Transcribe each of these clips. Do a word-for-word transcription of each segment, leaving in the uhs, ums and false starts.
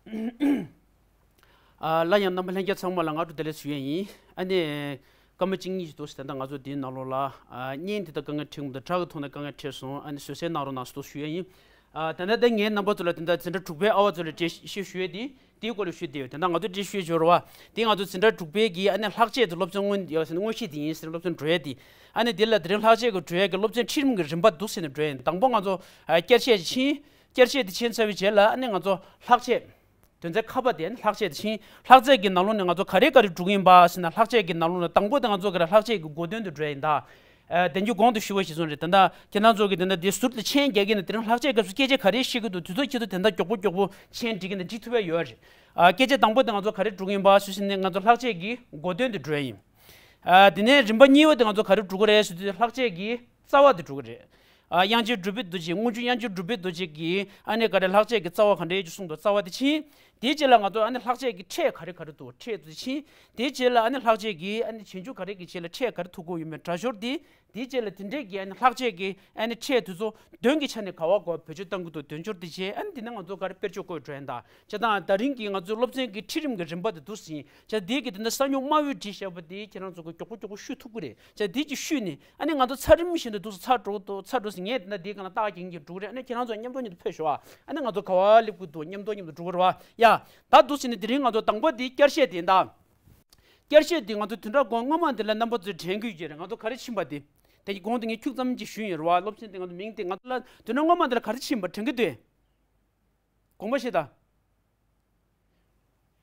ཨ་སླར་ཡང་རྣམ་པ་ལྷན་རྒྱས་ཚང་མ་ལ་སྔ་དྲོ་བདེ་ལེགས་ཞུ་ཡས་ཡིན། ཨ་ནི་སྐར་མ་གཅིག་གཉིས་ཤིག་འདུག་ཟེར། ད་ལྟ་ང་ཚོ་འདིའི་ནང་ལོགས་ལ་ཨ་བརྙན་དེ་དག་དཀའ་ངལ་འཕྲད་གི་མི་འདུག་ཊ་གི་ཐོག་ནས་དཀའ་ངལ་འཕྲད་སོང་། ཨ་ནི་བཟོད་བསྲན་གནང་རོགས་གནང་ཟེར་འདུག་ཞུ་ཡས་ཡིན། ཨ་ད་ལྟ་ད་ངའི་རྣམ་པ་ཚོ་ལ་ད་ལྟ་འཛིན་གྲྭ་དྲུག་པའི་ཨ་བ་ཚོ་ལ་འགྲེལ་བཤད་ཞུ་ཡས་དེ་དེའི་སྐོར་ལ་ཞུ་བསྡད་ཡོད། ད་ལྟ་ང་ཚོ་འགྲེལ་བཤད་ཞུ་རོགས། དེ་ང་ཚོ་འཛིན་གྲྭ་དྲུག་པའི་གི་ཨ་ནི་ལྷག་བཅས་དེ་སློབ་ཚན་སྔོན་ཡོད་ཟེར་ན་དངོས་གཞི་དེ་ཡིན་ཟེར་ན་སློབ་ཚན་འགྲོ་ཡས་དེ། ཨ་ནི་དེ་ལ་དེ་རིང་ལྷག་བཅས་ཀྱི་འགྲོ་ཡས་ཀྱི་སློབ་ཚན་ཁྲིད་རིམ་གྱི་རིམ་པ་འདུག་ཟེར་ནས་འགྲོ་ཡས། དང་པོ་ང་ཚོ་ཨ་བསྐྱར་བཤད་ཅིག་ཕྱིན། བསྐྱར་བཤད་དེ་ཕྱིན་ཚར་བའི་རྗེས་ལ་ཨ་ནི་ང་ཚོ་ལྷག་བཅས། དོན་ཚན་ཁ་པ་དེ་ཨ་ནི་ལྷག་བཅས་དེ་ཕྱིན། ལྷག་བཅས་ཀྱི་ནང་ལོགས་ནས་ང་ཚོ་ག་རེ་ག་རེ་སྒྲུབ་ཀྱི་ཡིན་པ་ཟེར་ན། ལྷག་བཅས་ཀྱི་ནང་ལོགས་ནས་དང་པོ་དེ་ང་ཚོ་ག་རེ་ལྷག་བཅས་ཀྱི་གོ་དོན་དུ་འགྲོ་ཡ་ཡིན་ད། ཨ་དེ་རྒྱུ་གོང་དུ་ཞུས་པ་ཞིག་སོང་རེད། ད་ལྟ་ཁྱེད་རང་ཚོ་གི་དེ་འདྲ་དེ་ཟུར་དུ་མཆན་རྒྱག་གི་ན། དེ་རིང་ལྷག་བཅས་སྐབས་སུ་སྐད་ཆ་ག་རེ་བཤད་ཀྱི་འདུག་དེ་ཚོ་ཁྱེད་ཚོ་དེ་འདྲ་མགྱོགས་པོ་མགྱོགས་པོ་མཆན་འབྲི་གི་ན་འབྲི་ཐུབ་ཡ་ཡོད་རེད། ཨ་སྐད་ཆ་དང་པོ་དེ་ང་ཚོ་ག་རེ་སྒྲུབ་ཀྱི་ཡིན་པ་ཞུས་ཟིན་ནས་ང་ཚོ་ལྷག་བཅས་ཀྱི་གོ་དོན་དུ་འགྲོ་ཡ་ཡིན། ཨ་དེ་ནས་རིམ་པ་གཉིས་པ་དེ་ང་ཚོ་ག་རེ་སྒྲུབ་ཀྱི་རེད་ཟེར་དུས་ལྷག་བཅས་ཀྱི་རྩ་བ་དེ་སྒྲུབ་ཀྱི་རེད། ཨ་དབྱངས་ཅན་གྲུབ་པའི་རྡོ་རྗེ། སྔོན་འཇུག་དབྱངས་ཅན་གྲུབ་པའི་རྡོ་རྗེ་གི་ཨ་ནི་ག་རེ་ལྷག་བཅས་ཀྱི་རྩ་བ་ག་འདྲ་ཡོད་ཅིག་གསུངས་འདུག་རྩ་བ་དེ་ཕྱིན། དེའི་རྗེས་ལ་ང་ཚོ་ཨ་ནི་ལྷག་བཅས་ཀྱི་ཕྲད་ག་རེ་ག་རེ་འདུག་ཕྲད་དེ་ཕྱིན། དེའི་རྗེས་ལ་ཨ་ནི་ལྷག་བཅས་ཀྱི་ཨ་ནི་རྗེས་འཇུག་ག་རེ་གི་རྗེས་ལ་ཕྲད་ག་རེ་ཐུག་གི་ཡོད་མེད་སྒྲ་སྦྱོར་དེ། དེའི་རྗེས་ལ་དེ་འདྲས་ཀྱི་ཨ་ནི་ལྷག་བཅས་ཀྱི་ཨ་ནི་ཕྲད་དེ་ཚོ་དོན་གྱི་ཆ་ནས་ག་བ་ག་བ་བེད་སྤྱོད་གཏང་གི་འདུག་དོན་སྦྱོར་དེ་བྱས། ཨ་ནི་དེ་ནས་ང་ཚོ་ག་རེ་དཔེར་བརྗོད་བཀོད་འགྲོ་ཡ་ཡིན་ད། བྱས་ཙང་ད་རིང་གི་ང་ཚོའི་སློབ་ཚན་གྱི་ཁྲིད་རིམ་གྱི་རིམ་པ་དེ་འདུག་ཟིན། བྱས་དེའི་གི་དེ་འདྲ་ས་མྱུག་དམའ་བོའི་བྲིས་བཞག་པ་དེ་ཁྱེད་རང་ཚོ་གི་མགྱོགས་པོ་མགྱོགས་པོ་ཤོད་ཐུབ་ཀྱི་རེད། བྱས་དེ་ཅིག་ཤོད་ནས་ཨ་ནི་ང་ཚོ་ཚར་རིམ་བཞིན་དུ་འདུག་སེ་ཚར་འགྲོ་འདུག་ཚར་འགྲོ་ཟིན། ངས་དེ་འདྲ་དེའི་སྒང་ལ་རྟགས་རྒྱག་གི་འགྲོ་གི་རེད། ཨ་ནི་ཁྱེད་རང་ཚོ་མཉམ་དུ་མཉམ་དུ་ཕེབས་ཤོག་ཨ་ནི་ང་ཚོ་ག་བ་སླེབས་ཀྱི་འདུག་མཉམ་དུ་མཉམ་དུ་འགྲོ་གི་རེད་བ། ཡ་ད་འདུག་ཟིན་ནས་དེ་རིང་ང་ཚོ་དང་པོ་དེ་བསྐྱར་བཤད་དེ་ཡིན་ད། བསྐྱར་བཤད་འདི་ང་ཚོ་བདུན་ཕྲག་གོང་སྔོན་མ་འདི་ལ་རྣམ་པ་ཚོས་དྲན་གྱི་ཡོད་ཀྱི་རེད། ང་ཚོ་ག་རེ་ཕྱིན་པ་འདི། དེ་གོང་དུ་ངས་ཁྱུག་ཙམ་ཅིག་ཞུས་ཡིན་རེད་བ། སློབ་ཚན་འདི་ང་ཚོ་མིང་འདི་ང་ཚོ་ལ་བདུན་ཕྲག་སྔོན་མ་འདི་ལ་ག་རེ་ཕྱིན་པ་དྲན་གྱི་འདུག་དགོངས་པ་བཞེས་དང་།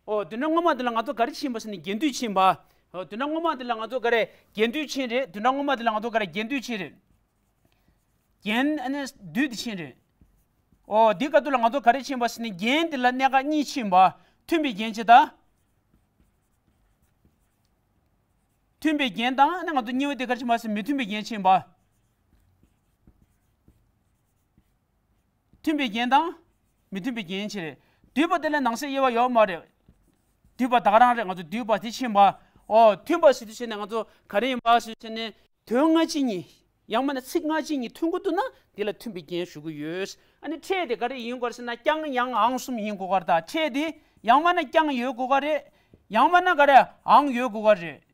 ཨོ་བདུན་ཕྲག་སྔོན་མ་འདི་ལ་ང་ཚོ་ག་རེ་ཕྱིན་པ་ཟེར་ན་རྒྱན་སྡུད་ཕྱིན་པ། ཨོ་བདུན་ཕྲག་སྔོན་མ་འདི་ལ་ང་ཚོ་ག་རེ་རྒྱན་སྡུད་ཕྱིན་རེད། བདུན་ཕྲག་སྔོན་མ་འདི་ལ་ང་ཚོ་ག་རེ་རྒྱན་སྡུད་ཕྱིན་རེད། རྒྱན་ཨ་ནི་སྡུད་དེ་ཕྱིན་རེད། ཨོ་འདི་སྐབས་དུས་ལ་ང་ཚོ་ག་རེ་ཕྱིན་པ་ཟེར་ན་རྒྱན་འདི་ལ་གནད་འགག་གཉིས་ཕྱིན་པ། མཐུན་པའི་རྒྱན་བྱས་དང་། མཐུན་པའི་རྒྱན་དང་ཨ་ནི་ང་ཚོ་གཉིས་པ་དེ་ག་རེ་ཕྱིན་པ་ཟེར་མི་མཐུན་པའི་རྒྱན་ཕྱིན་པ། མཐུན་པའི་རྒྱན་དང་། མི་མཐུན་པའི་རྒྱན་ཕྱིན་རེད། སྡུད་པ་དེ་ལ་ནང་གསེས་དབྱེ་བ་ཡོད་མ་རེད། སྡུད་པ་ད་ག་རང་རེད། ང་ཚོ་སྡུད་པ་དེ་ཕྱིན་པ། ཨོ་མཐུན་པ་ཟེར་དུས་ཕྱིན་ནས་ང་ཚོ་ག་རེ་ཡིན་པ་ཟེར་དུས་ཕྱིན་ནས། དོན་སྔ་ཕྱི་གཉིས། ཡང་མིན་ན་ཚིག་སྔ་ཕྱི་གཉིས་མཐུན་གྱི་འདུག་ན་དེ་ལ་མཐུན་པའི་རྒྱན་ཞུ་གི་ཡོད། ཨ་ནི་ཕྲད་དེ་ག་རེ་ཡིན་དགོས་ཟེར་ན་ཀྱང་ཡང་འང་གསུམ་ཡིན་དགོས་ག་རེ་ད། ཕྲད་དེ་ཡང་མིན་ན་ཀྱང་ཡོད་དགོས་ག་རེད། ཡང་མིན་ན་ག་རེ་འང་ཡོད་དགོས་ག་རེད།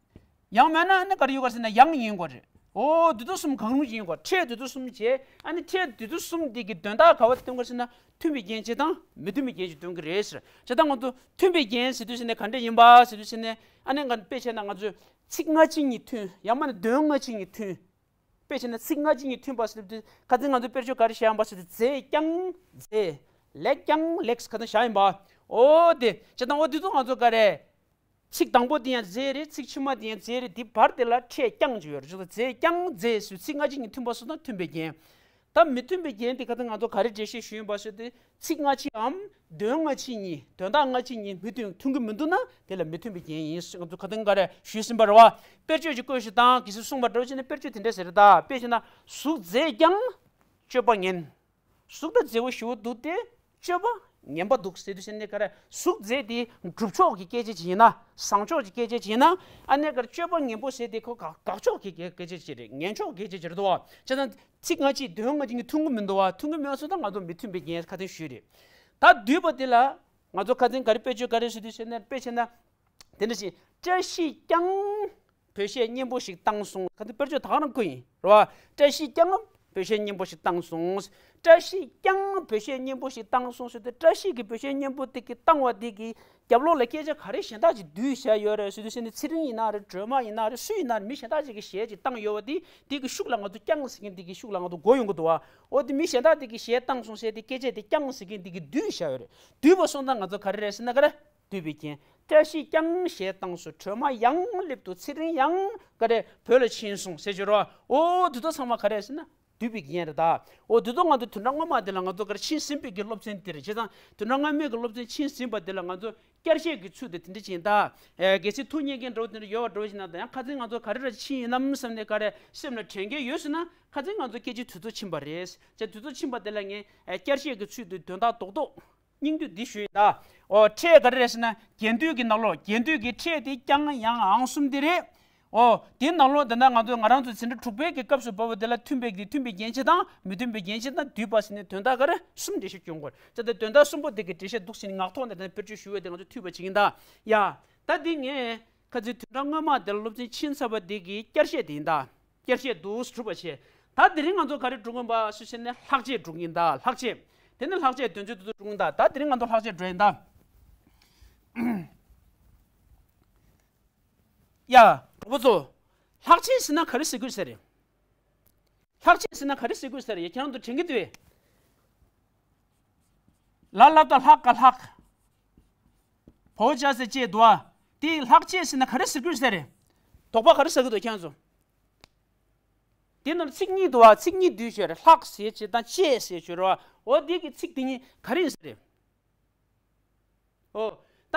ཡང་མིན་ན་ཨ་ནི་ག་རེ་ཡོད་ག་རེ་ཟེར་ན་ཡང་ཡིན་དགོས་རེད། ཨོ་དེ་དག་གསུམ་གང་རུང་ཡིན་དགོས། ཕྲད་དེ་དག་གསུམ་བྱས། ཨ་ནི་ཕྲད་དེ་དག་གསུམ་དེ་གི་དོན་དག་ག་བ་སྟོན་དགོས་ཟེར་ན་མཐུན་པའི་རྒྱན་བྱས་དང་མི་མཐུན་པའི་རྒྱན་ཞིག་སྟོན་གི་རེད་ཟེར། བྱས་ཙང་ང་ཚོ་མཐུན་པའི་རྒྱན་ཟེར་དུས་ཟེར་ནས་ག་འདྲ་ཡིན་པ་ཟེར་དུས་ཟེར་ནས་ཨ་ནི་ང་དཔེ་བྱས་ན་ང་ཚོས་ཚིག་སྔ་ཕྱི་གཉིས་མཐུན། ཡང་མིན་ན་དོན་སྔ་ཕྱི་གཉིས་མཐུན། དཔེ་བྱས་ན་ཚིག་སྔ་ཕྱི་གཉིས་མཐུན་པ་ཟེར་དུས་ཁ་སང་ང་ཚོས་དཔེར་བརྗོད་ག་རེ་བཞག་ཡིན་པ་ཟེར་དུས་མཛེས་ཀྱང་མཛེས། ལེགས་ཀྱང་ལེགས་ཁ་སང་བཞག་ཡིན་པ། ཨོ་དེ་བྱས་ཙང་ཨོ་དེ་ཚོ་ང་ཚོ་ག་རེ། ཚིག་དང་པོ་དེ་ཡང་མཛེས་རེད། ཚིག་ཕྱི་མ་དེ་ཡང་མཛེས་རེད། དེ་བར་དེ་ལ་ཕྲད་ཀྱང་ཅིག་ཡོད་རེད། མཛེས་ཀྱང་མཛེས་ཟེར་ཚིག་སྔ་ཕྱི་གཉིས་མཐུན་པ་སོང་ན་མཐུན་པའི་རྒྱན། ད་མི་མཐུན་པའི་རྒྱན་དེ་ཁ་སང་ང་ཚོ་ག་རེ་འགྲེལ་བཤད་ཞུས་ཡིན་པ་ཟེར་དུས་ཚིག་སྔ་ཕྱིའམ་དོན་སྔ་ཕྱི་གཉིས་དོན་དག་སྔ་ཕྱི་གཉིས་མི་མཐུན་མཐུན་གྱི་མི་འདུག་ན་དེ་ལ་མི་མཐུན་པའི་རྒྱན་ཡིན་ཟེར་ང་ཚོ་ཁ་སང་ག་རེ་ཞུས་ཟིན་པ་རེད་བ། དཔེར་བརྗོད་ཅིག་བཀོད་ཞིག་དང་གལ་སྲིད་གསུངས་པ་འདྲ་བོ་བྱས་ན་དཔེར་བརྗོད་དེ་འདྲ་ཟེར་ད། དཔེ་བྱས་ན་གཟུགས་མཛེས་ཀྱང་སྤྱོད་པ་ངན། གཟུགས་ད་མཛེས་པོ་ཞེ་པོ་འདུག་སྟེ་སྤྱོད་པ་ངན་པ་འདུག་ཟེར་དུས་ཟེར་ནས་ག་རེ། གཟུགས་མཛེས་དེ་སྒྲུབ་ཕྱོགས་ཀྱི་སྐད་ཆ་ཅིག་ཡིན་ན། བཟང་ཕྱོགས་ཀྱི་སྐད་ཆ་ཅིག་ཡིན་ན། ཨ་ནེ་ག་རེ་སྤྱོད་པ་ངན་པོ་ཟེར་དེ་ཁོ་དགག་དགག་ཕྱོགས་ཀྱི་སྐད་ཆ་ཅིག་རེད། ངན་ཕྱོགས་ཀྱི་སྐད་ཆ་ཅིག་རེད་དོ། བྱས་ཙང་ཚིག་སྔ་ཕྱི་དོན་སྔ་ཕྱི་གཉིས་མཐུན་གྱི་མི་འདུག་བ། མཐུན་གྱི་མེད་སོང་ཙང་ང་ཚོ་མི་མཐུན་པའི་རྒྱན་ཁ་སང་ཞུས་རེད། ད་སྡུད་པ་དེ་ལ་ང་ཚོ་ཁ་སང་ག་རེ་དཔེ་བརྗོད་ག་རེ་ཞུ་དུས་ཟེར་ན། དཔེ་བྱས་ན། དེ་འདྲ་ཞིག་བཀྲ་ཤིས་ཀྱང་བོད་གཞས་སྙན་པོ་ཞིག་བཏང་སོང་། ཁ་སང་དཔེར་བརྗོད་ད་ག་རང་བཀོད་ཡིན་རེད་བ། བཀྲ་ཤིས་ཀྱང་བོད་གཞས་སྙན་པོ་ཞིག་བཏང་སོང་། བཀྲ་ཤིས་ཀྱང་བོད་གཞས་སྙན་པོ་ཞིག་བཏང་སོང་ཟེར་དུས་བཀྲ་ཤིས་ཀྱི་བོད་གཞས་སྙན་པོ་དེ་གི་བཏང་བ་དེ་གི་རྒྱབ་ལོགས་ལ་སྐད་ཆ་ག་རེ་གཞན་དག་ཅིག་བསྡུས་བཞག་ཡོད་རེད་ཟེར་དུས་ཟེར་ནས་ཚེ་རིང་ཡིན་ན་རེད། སྒྲོལ་མ་ཡིན་ན་རེད། སུ་ཡིན་ན་རེད། མི་གཞན་དག་ཅིག་གི་གཞས་ཅིག་བཏང་ཡོད་པ་དེ་དེ་གི་ཤུགས་ལ་ང་ཚོ་ཀྱང་ཟེར་མཁན་དེ་གི་ཤུགས་ལ་ང་ཚོ་མགོ་ཡོང་གི་འདུག་བ། འོ་དེ་མི་གཞན་དག་དེ་གི་གཞས་བཏང་སོང་ཟེར་དེ་སྐད་ཆ་དེ་ཀྱང་ཟེར་མཁན་དེ་གི་བསྡུས་བཞག་ཡོད་རེད། བསྡུས་པ་སོང་ཙང་ང་ཚོ་ག་རེ་རེད་ཟེར་ན་ག་རེ། སྡུད་པའི་རྐྱེན། བཀྲ་ཤིས་ཀྱང་གཞས་བཏང་སོང་། སྒྲོལ་མ་ཡང་སླེབས་འདུག་ཚེ་རིང་ཡང་ག་རེ་བོད་ལ་ཕྱིན་སོང་ཟེར་གྱི་རེད་བ། འོ་དེ་ཚོ་ཚང་མ་ག་རེ་ཟེར་ན་སྡུད་པའི་རྐྱེན་རེད་ད། འོ་དེ་ཚོ་ང་ཚོ་བདུན་ཕྲག་སྔོན་མ་དེ་ལ་ང་ཚོ་ག་རེ་ཕྱིན་ཟིན་པའི་གི་སློབ་ཚན་དེ་རེད། བྱས་ཙང་བདུན་ཕྲག་སྔོན་མའི་གི་སློབ་ཚན་ཕྱིན་ཟིན་པ་དེ་ལ་ང་ཚོ་བསྐྱར་བཤད་ཀྱི་ཚུལ་དུ་དེ་འདྲ་བྱས་ད། ཨེ་གལ་སྲིད་ཐུགས་མཉེས་མཁན་འདྲ་བོ་དེ་འདྲ་ཡོད་པ་འདྲ་བོ་ཞིག་ན་ད་ཡང་ཁ་སང་ང་ཚོ་ག་རེ་ར་ཕྱིན་ཡིན་ནམ་བསམ་ནས་ག་རེ་སེམས་ལ་དྲན་སྐལ་ཡོད་ཟེར་ན། ཁ་སང་ང་ཚོ་སྐད་ཆའི་དུས་ཚོད་ཕྱིན་པ་རེད། བྱས་དུས་ཚོད་ཕྱིན་པ་དེ་ལ་ངས་ཨེ་བསྐྱར་བཤད་ཀྱི་ཚུལ་དུ་དོན་དག་རྡོག་རྡོག་སྙིང་བསྡུས་འདི་ཞུས་ཡིན་ད། ཨོ་ཕྲད་ག་རེ་རེད་ཟེར་ན་རྒྱན་སྡུད་ཀྱི་ནང་ལོགས་རྒྱན་སྡུད་ཀྱི་ཕྲད་དེ་ཀྱང་ཡང་འང་གསུམ་དེ་རེད། ཨོ། དེའི་ནང་ལོགས་དེ་ན་ང་ཚོ་ང་རང་ཚོ་ཚན་རིག་དྲུག་པའི་གི་སྐབས་སུ་བབས་པ་དེ་ལ་མཐུན་པའི་གི་མཐུན་པའི་རྒྱན་ཆ་དང་མི་མཐུན་པའི་རྒྱན་ཆ་དང་བསྡུས་པ་ཟེར་ནས་དོན་དག་ག་རེ་གསུམ་འགྲེལ་བཤད་སྐྱོན་དགོས་རེད། བྱས་ཙང་དོན་དག་གསུམ་པོ་དེ་གི་འགྲེལ་བཤད་འདུག་ཟེར་ནས་ངག་ཐོག་ནས་དེ་ནས་བེད་སྤྱོད་ཞུ་བའི་དེ་ང་ཚོ་འཐུས་པ་བྱེད་ཀྱིན་གདའ། ཡ། ད་འདི་ངས་ཁ་ཚིག་དོན་དག་སྔོན་མ་དེ་ལ་སློབ་ཚན་ཕྱིན་ཚར་བ་དེ་གི་བསྐྱར་བཤད་དེ་ཡིན་གདའ། བསྐྱར་བཤད་འདུག་གྲུབ་པ་བྱས། ད་དེ་རིང་ང་ཚོ་ག་རེ་འགྲོ་གིན་པ་ཞུ་ཟེར་ནས་ལྷག་བཅས་འགྲོ་གིན་གདའ། ལྷག་བཅས། དེ་ནི་ལྷག་བཅས་དོན་ཚན་དེ་ཚོ་འགྲོ་གིན་གདའ། ད་དེ་རིང་ང་ཚོ་ལྷག་བཅས་འགྲོ་ཡིན་གདའ། ཡ། གྲོགས་པོ་ཚོ། ལྷག་བཅས་ཟེར་ན་ག་རེ་ཟེར་དགོས་ཟེར་རེད། ལྷག་བཅས་ཟེར་ན་ག་རེ་ཟེར་དགོས་ཟེར་རེད། ཁྱེད་རང་ཚོ་དྲན་གྱི་འདུག་བས། ལ་ལ་ད་ལྷག་ག་ལྷག་བའོ་ཅ་ཟེར་བཅས་འདུག་བ། དེ་ལྷག་བཅས་ཟེར་ན་ག་རེ་ཟེར་དགོས་ཟེར་རེད། དོགས་པ་ག་རེ་ཟ་གི་འདུག་ཁྱེད་རང་ཚོ། དེ་ནང་ཚིག་གཉིས་འདུག་བ། ཚིག་གཉིས་འདུས་བྱས་རེད། ལྷག་ཟེར་བྱས་དང་བཅས་ཟེར་བྱས་རེད་བ། འོ་དེ་གི་ཚིག་དེ་གཉིས་ག་རེ་ཡིན་ཟེར་རེད། ཨོ། ད་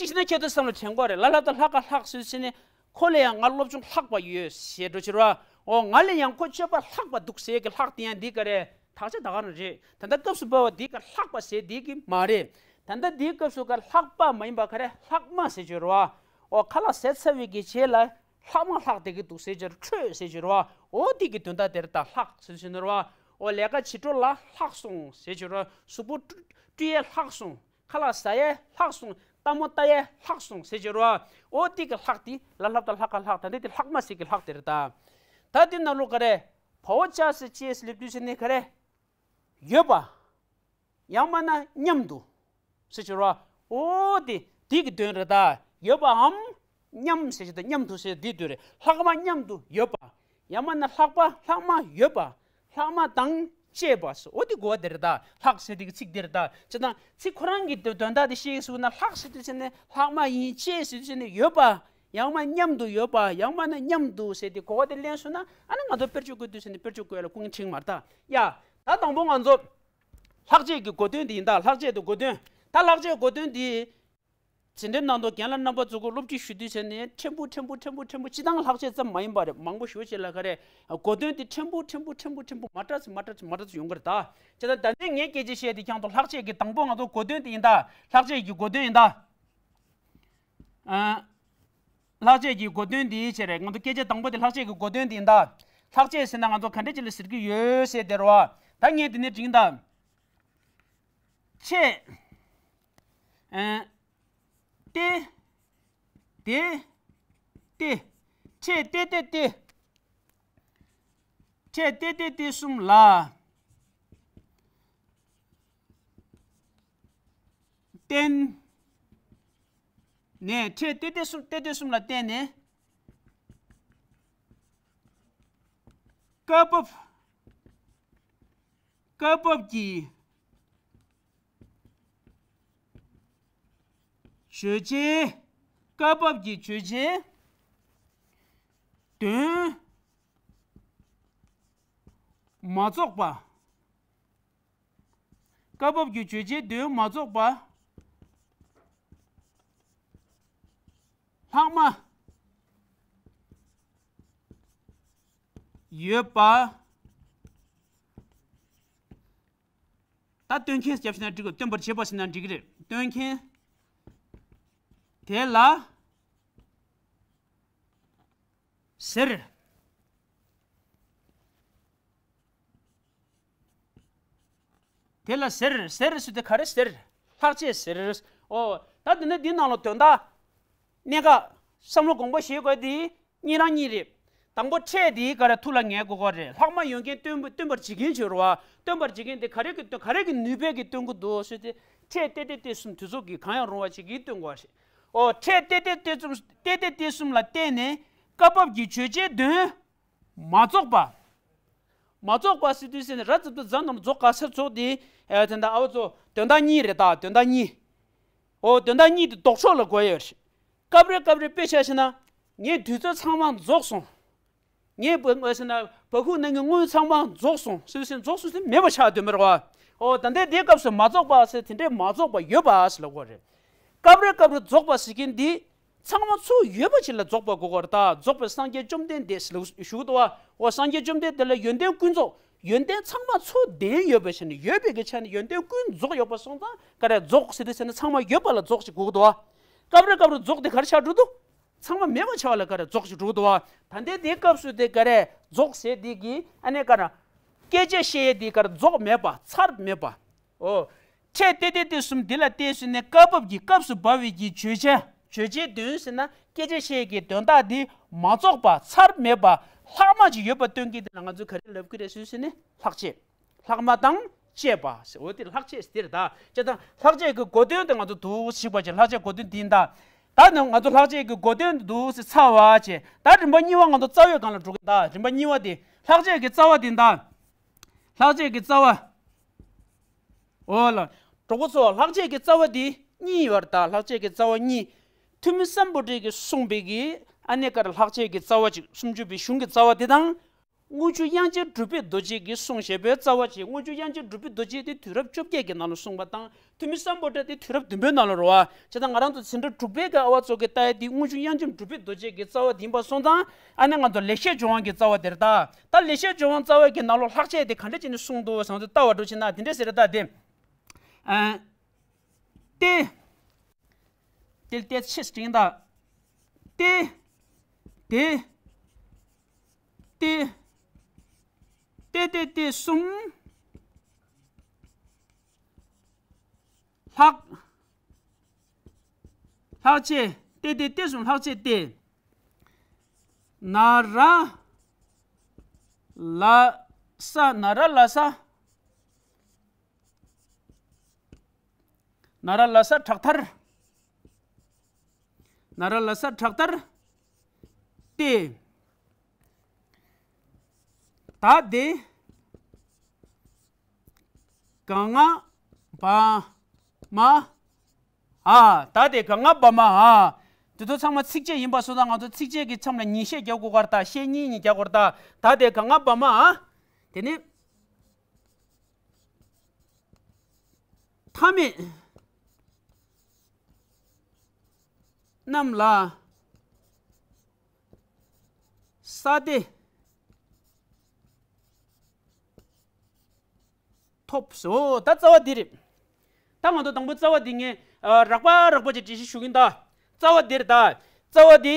གཅིག་བྱས་ན་ཁྱེད་ཚོ་བསམ་བློ་དྲན་དགོས་རེད། ལ་ལ་ད་ལྷག་ག་ལྷག་ཟེར་བྱས་ནས་ཁོ་ལས་ཡང་ང་སློབ་སྦྱོང་ལྷག་པ་ཡོད་ཞེས་འགྲོ་ཕྱིར་བ། ཨོ། ང་ལས་ཡང་ཁོ་སྤྱོད་པ་ལྷག་པ་འདུག་ཟེར་གི་ལྷག་དེ་ཡང་འདི་ག་རེད། དག་ཆ་ད་ག་རང་རེད། ད་ལྟ་སྐབས་སུ་བབས་པ་འདི་ག་ལྷག་པ་ཟེར་འདི་གི་མ་རེད། ད་ལྟ་འདིའི་སྐབས་སུ་ག་ལྷག་པ་མ་ཡིན་པ་ག་རེ་ལྷག་མ་ཟེར་གྱི་རེད་བ། ཨོ། ཁ་ལག་ཟས་ཚར་བའི་གི་རྗེས་ལ་ལྷག་མ་ལྷག་བསྡད་ཀྱི་འདུག་ཟེར་གྱི་རེད། འཕྲོས་ཟེར་གྱི་རེད་བ། ཨོ་འདི་གི་དོན་དག་དེ་རེད། ད་ལྷག་ཟེར་གྱི་ནི་རེད་བ། ཨོ་ལས་ཀ་བྱེད་འགྲོ་ལ་ལྷག་སོང་ཟེར་གྱི་རེད། གཟུགས་པོ་བཀྲུ་བཀྲུ་ཡས་ལྷག་སོང་། ཁ་ལག་ཟ་ཡས་ལྷག་སོང་། ལྟད་མོ་ལྟ་ཡས་ལྷག་སོང་ཟེར་གྱི་རེད་བ། ཨོ་དེ་གི་ལྷག་དེ་ལ་ལྷག་ད་ལྷག་ག་ལྷག་ད་འདི་དེ་ལྷག་མ་ཟེར་གི་ལྷག་དེ་རེད་ད། ད་དེ་ནང་ལོགས་ག་རེ། བའོ་ཅ་ཟེར་བཅས་སླེབས་དུས་ཟེར་ནས་ག་རེ། ཡོད་པ། ཡང་མིན་ན་མཉམ་དུ། ཟེར་གྱི་རེད་བ། ཨོ་དེ་དེ་གི་དོན་རེད་ད། ཡོད་པའམ། མཉམ་ཟེར་གྱི་ད་མཉམ་དུ་ཟེར་དེའི་དོན་རེད། ལྷག་མ་མཉམ་དུ་ཡོད་པ། ཡང་མིན་ན་ལྷག་པ་ལྷག་མ་ཡོད་པ། ལྷག་མ་དང་བཅས་པ་ཟེར། ཨོ་དེ་གོ་བ་དེ་རེད་ད། ལྷག་ཟེར་དེ་གི་ཚིག་དེ་རེད་ད། བྱས་ཙང་ཚིག་ཁོ་རང་གི་དོན་དག་དེ་ཤེས་ཟེར་ན། ལྷག་ཟེར་དུས་ཟེར་ནས་ལྷག་མ་ཡིན། བཅས་ཟེར་དུས་ཟེར་ནས་ཡོད་པ། ཡང་མིན་མཉམ་དུ་ཡོད་པ། ཡང་མིན་ན་མཉམ་དུ་ཟེར་དེ་གོ་བ་དེ་ལེན་སོང་ན། ཨ་ནི་ང་ཚོ་དཔེར་བརྗོད་བཀོད་དུས་ཟེར་ནས་དཔེར་བརྗོད་བཀོད་ཡ་ལ་ཁུངས་འཁྱེར་མ་རེད་ད། ཡ། ད་དང་པོ་ང་ཚོ་ལྷག་བཅས་ཀྱི་གོ་དོན་དེ་ཡིན་ད། ལྷག་བཅས་དེ་གོ་དོན། ད་ལྷག་བཅས་གོ་དོན་དེ་འཛིན་གྲྭའི་ནང་དུ་རྒན་ལགས་རྣམ་པ་ཚོ་གི་སློབ་ཁྲིད་ཞུ་དུས་ཟེར་ནས་ཕྲན་བུ་ཕྲན་བུ་ཕྲན་བུ་ཕྲན་བུ། སྤྱིར་བཏང་ལྷག་བཅས་ཙམ་མ་ཡིན་པ་རེད། མང་པོ་ཞེ་པོ་ཅིག་ལ་ག་རེ། གོ་དོན་དེ་ཕྲན་བུ་ཕྲན་བུ་ཕྲན་བུ་ཕྲན་བུ་མ་འདྲ་ཙམ་མ་འདྲ་ཙམ་མ་འདྲ་ཙམ་ཡོང་གི་རེད་ད། བྱས་ཙང་ད་ལྟའི་ངས་སྐད་ཆ་བཤད་དེ་ཀྱང་ད་ལྷག་བཅས་ཀྱི་དང་པོ་ང་ཚོ་གོ་དོན་དེ་ཡིན་ད། ལྷག་བཅས་ཀྱི་གོ་དོན་ཡིན་ད། ཨ། ལྷག་བཅས་ཀྱི་གོ་དོན་འདི་བྱས་རེད། ང་ཚོ་སྐད་ཆ་དང་པོ་དེ་ལྷག་བཅས་ཀྱི་གོ་དོན་འདི་ཡིན་ད། ལྷག་བཅས་ཟེར་ན་ང་ཚོ་ག་འདྲ་ཅིག་ལ་ཟེར་གྱི་ཡོད་ཟེར་དེ་རེད་བ། ད་ངས་འདི་ནས་འགྲིག་ད། ཆེ། ཨ། ཏེ། ཏེ། ཏེ། ཆེ་ཏེ་ཏེ་ཏེ། ཆེ་ཏེ་ཏེ་ཏེ་གསུམ་ལ། བརྟེན་ནས། ཆེ་ཏེ་ཏེ་གསུམ། ཏེ་ཏེ་གསུམ་ལ་བརྟེན་ནས། སྐབས་བབ། སྐབས་བབ་ཀྱི་བརྗོད་བྱའི། སྐབས་བབ་ཀྱི་བརྗོད་བྱའི་དོན་མ་རྫོགས་པ། སྐབས་བབ་ཀྱི་བརྗོད་བྱའི་དོན་མ་རྫོགས་པ་ལྷག་མ་ཡོད་པ། ད་སྟོན་མཁན་རྒྱབ་ཕྱིན་ན་འགྲིག་གི། སྟོན་པར་བྱེད་པ་ཟེར་ན་འགྲིག་གི་རེད། སྟོན་མཁན་དེ་ལ་ཟེར། དེ་ལ་ཟེར། ཟེར་ཟེར་དེ་ག་རེ་ཟེར། ལྷག་བཅས་ཟེར། ཨོ། ད་དེ་ནི་འདི་ནང་ལ་དོན་དག་གནད་འགག་བསམ་བློ་གོང་པོ་བྱེད་དགོས་དེ་གཉིས་རང་གཉིས་རེད། དང་པོ་ཕྲད་དེ་ག་རེ་ཐུགས་ལ་ངེས་དགོས་ཀྱི་རེད། ལྷག་མ་ཡོད་མཁན་སྟོན་སྟོན་པར་བྱེད་མཁན་བྱོས་རོགས། སྟོན་པར་བྱེད་མཁན་དེ་ག་རེ་གི་སྟོན། ག་རེ་གི་ནུས་པས་ཀྱི་སྟོན་གྱི་འདུག་ཟེར་ཏེ། ཕྲད་ཏེ་ཏེ་ཏེ་གསུམ་དུས་ཚོད་ཀྱིས་གང་ཡང་རུང་བ་ཞིག་གིས་སྟོན་དགོས་པ་རེད། ཨོ། ཕྲད་ཏེ་ཏེ་ཏེ་གསུམ། ཏེ་ཏེ་ཏེ་གསུམ་ལ་བརྟེན་ནས་སྐབས་བབ་ཀྱི་བརྗོད་བྱའི་དོན་མ་རྫོགས་པ། མ་རྫོགས་པ་ཟེར་དུས་ཟེར་ནས་ར་ཙི་ཏུ་ཛ་ནམ་རྫོགས་ག་ས་རྫོགས་དེ། ཨེ། དེ་འདྲ་ཨ་བ་ཚོ་དོན་དག་གཉིས་རེད་ད། དོན་དག་གཉིས། ཨོ། དོན་དག་གཉིས་དེ་ལྡོག་ཕྱོགས་ལ་གོ་ཡོད་རེད། སྐབས་རེ་སྐབས་རེ་དཔེ་ཆ་བཞག་ན། ངའི་དུས་ཚོད་ཚང་མ་རྫོགས་སོང་། ངའི་བ་ཟེར་ན་བ་ཁུག་ནང་གི་དངུལ་ཚང་མ་རྫོགས་སོང་ཟེར་ཟེར། རྫོགས་སོང་ཟེར་མེད་པ་ཆགས་དོན་མེད་རེད་བ། ཨོ། ད་ལྟའི་དེའི་སྐབས་སུ་མ་རྫོགས་པ་ཟེར་དེ་འདྲའི་མ་རྫོགས་པ་ཡོད་པ་ཟེར་ལབ་དགོས་རེད། སྐབས་རེ་སྐབས་རེ་རྫོགས་པ་ཟེར་མཁན་འདི་ཚང་མ་ཚུར་ཡོད་པ་ཅིག་ལ་རྫོགས་པ་གོ་དགོས་རེད་ད། རྫོགས་པའི་སངས་རྒྱས་བཅོམ་ལྡན་འདས་ཟེར་ལབ་ཞུ་གི་འདུག་བ། ཨོ། སངས་རྒྱས་བཅོམ་ལྡན་འདས་ལ་ཡོན་ཏན་ཀུན་རྫོགས། ཡོན་ཏན་ཚང་མ་ཚུར་ལྡན་ཡོད་པའི་ཆ་ནས། ཡོད་པའི་གི་ཆ་ནས་ཡོན་ཏན་ཀུན་རྫོགས་ཡོད་པ་སོང་ཙང་ག་རེ་རྫོགས་ཟེར་དུས་ཟེར་ན་ཚང་མ་ཡོད་པ་ལ་རྫོགས་ཅིག་གོ་གི་འདུག་བ། སྐབས་རེ་སྐབས་རེ་རྫོགས་དེ་ག་རེ་ཆགས་འགྲོ་འདུག་ཚང་མ་མེད་པ་ཆགས་ལ་ག་རེ་རྫོགས་ཤིག་འགྲོ་འདུག་བ། ད་ལྟའི་དེའི་སྐབས་སུ་དེ་ག་རེ་རྫོགས་ཟེར་དེ་གི་ཨ་ནི་ག་རེ། སྐད་ཆ་བཤད་ཡས་དེ་ག་རེ་རྫོགས་མེད་པ་ཚར་མེད་པ། ཨོ། ཕྲད་ཏེ་ཏེ་ཏེ་གསུམ་འདི་ལ་བརྟེན་ནས་སྐབས་བབ་ཀྱི་སྐབས་སུ་བབས་པའི་གི་བརྗོད་བྱ། བརྗོད་བྱའི་དོན་ཟེར་ན་སྐད་ཆ་བཤད་ཀྱི་དོན་དག་འདི་མ་རྫོགས་པ་ཚར་མེད་པ་ལྷག་མ་ཅིག་ཡོད་པ་སྟོན་གྱི་དེ་ལ་ང་ཚོས་ག་རེ་ལབ་ཀྱི་རེད་ཟེར་ན་ལྷག་བཅས། ལྷག་མ་དང་བཅས་པ་ཟེར། འོ་དེ་ལྷག་བཅས་ཟེར་ད། བྱས་ཙང་ལྷག་བཅས་ཀྱི་གོ་དོན་དེ་ང་ཚོ་འདུག་ཞིག་པ་ཅིག་ལྷག་བཅས་གོ་དོན་འདི་ཡིན་ད། ད་ནི་ང་ཚོ་ལྷག་བཅས་ཀྱི་གོ་དོན་འདུག་ཟེར་ཚར་བ་བྱས། ད་རིམ་པ་གཉིས་པ་ང་ཚོ་རྩ་བའི་སྒང་ལ་འགྲོ་གི་ད། རིམ་པ་གཉིས་པ་དེ་ལྷག་བཅས་ཀྱི་རྩ་བ་འདི་ད། ལྷག་བཅས་ཀྱི་རྩ་བ། འོ་ལ། གྲོགས་པོ་ཚོ་ལྷག་བཅས་ཀྱི་རྩ་བ་འདི་གཉིས་ཡོད་རེད་ད། ལྷག་བཅས་ཀྱི་རྩ་བ་གཉིས། ཐུ་མི་སམ་བྷོ་ཊ་གིས་གསུངས་པའི་གི་ཨ་ནི་ཀར་ལྷག་བཅས་ཀྱི་རྩ་བ་གཅིག་སུམ་ཅུ་པའི་གཞུང་གི་རྩ་བ་འདི་དང་། དངུལ་ཆུ་དབྱངས་ཅན་གྲུབ་པའི་རྡོ་རྗེ་གིས་གསུངས་ཞེས་པའི་རྩ་བ་གཅིག་དངུལ་ཆུ་དབྱངས་ཅན་གྲུབ་པའི་རྡོ་རྗེ་དེ་དུས་རབས་བཅོ་བརྒྱད་ཀྱི་ནང་ལ་གསུངས་པ་དང་། ཐུ་མི་སམ་བྷོ་ཊ་དེ་དུས་རབས་བདུན་པའི་ནང་ལ་རེད་བ། བྱས་ཙང་ང་རང་ཚོ་འཛིན་གྲྭ་དྲུག་པའི་གི་ཨ་བ་ཚོ་གི་ལྟ་ཡ་དེ་དངུལ་ཆུ་དབྱངས་ཅན་གྲུབ་པའི་རྡོ་རྗེ་གི་རྩ་བ་དེ་ཡིན་པ་སོང་ཙང་། ཨ་ནི་ང་ཚོ་ལེགས་བཤད་ལྗོན་དབང་གི་རྩ་བ་དེ་རེད་ད། ད་ལེགས་བཤད་ལྗོན་དབང་རྩ་བ་གི་ནང་ལོགས་ལྷག་བཅས་དེ་ག་འདྲ་བྱས་ནས་གསུངས་འདུག་ཟེར་ན་ཚོ་ལྟ་བ་འགྲོ་ཕྱིན་ན་དེ་འདྲ་ཟེར་རེད་ད་དེ། ཨ། ཏེ། ཏེ་ཏེ་ཆེ་སྤྲིང་ད། ཏེ། ཏེ། ཏེ། ཏེ་ཏེ་ཏེ་གསུམ། ལྷག་ལྷག་བཅས། ཏེ་ཏེ་ཏེ་གསུམ་ལྷག་བཅས་ཏེ། ན་ར། ལ་ས། ན་ར་ལ་ས། ན་ར་ལ་ས་དྲག་མཐར། ན་ར་ལ་ས་དྲག་མཐར། ཏེ། ད་དེ། ག་ང་བ་མ། ཨ། ད་དེ་ག་ང་བ་མ་ཨ། དེ་ཚོ་ཚང་མ་ཚིགས་བཅད་ཡིན་པ་སོང་ཙང་ང་ཚོ་ཚིགས་བཅད་ཀྱི་མཚམས་ལ་ཉིན་ཤད་རྒྱག་དགོས་གར་ད། ཤད་གཉིས་གཉིས་རྒྱག་དགོས་ར་ད། ད་དེ་ག་ང་བ་མ་ཨ། དེ་ནི། མཐའ་མེད་རྣམས་ལ་ས་སྟེ་ཐོབ་སོ། ད་རྩ་བ་འདི་རེད། ད་ང་ཚོ་དང་པོ་རྩ་བ་འདི་ངས་ཨ་རགས་པ་རགས་པ་ཅིག་འགྲེལ་བཤད་ཞུ་གིན་ད། རྩ་བ་འདི་རེད་ད། རྩ་བ་འདི་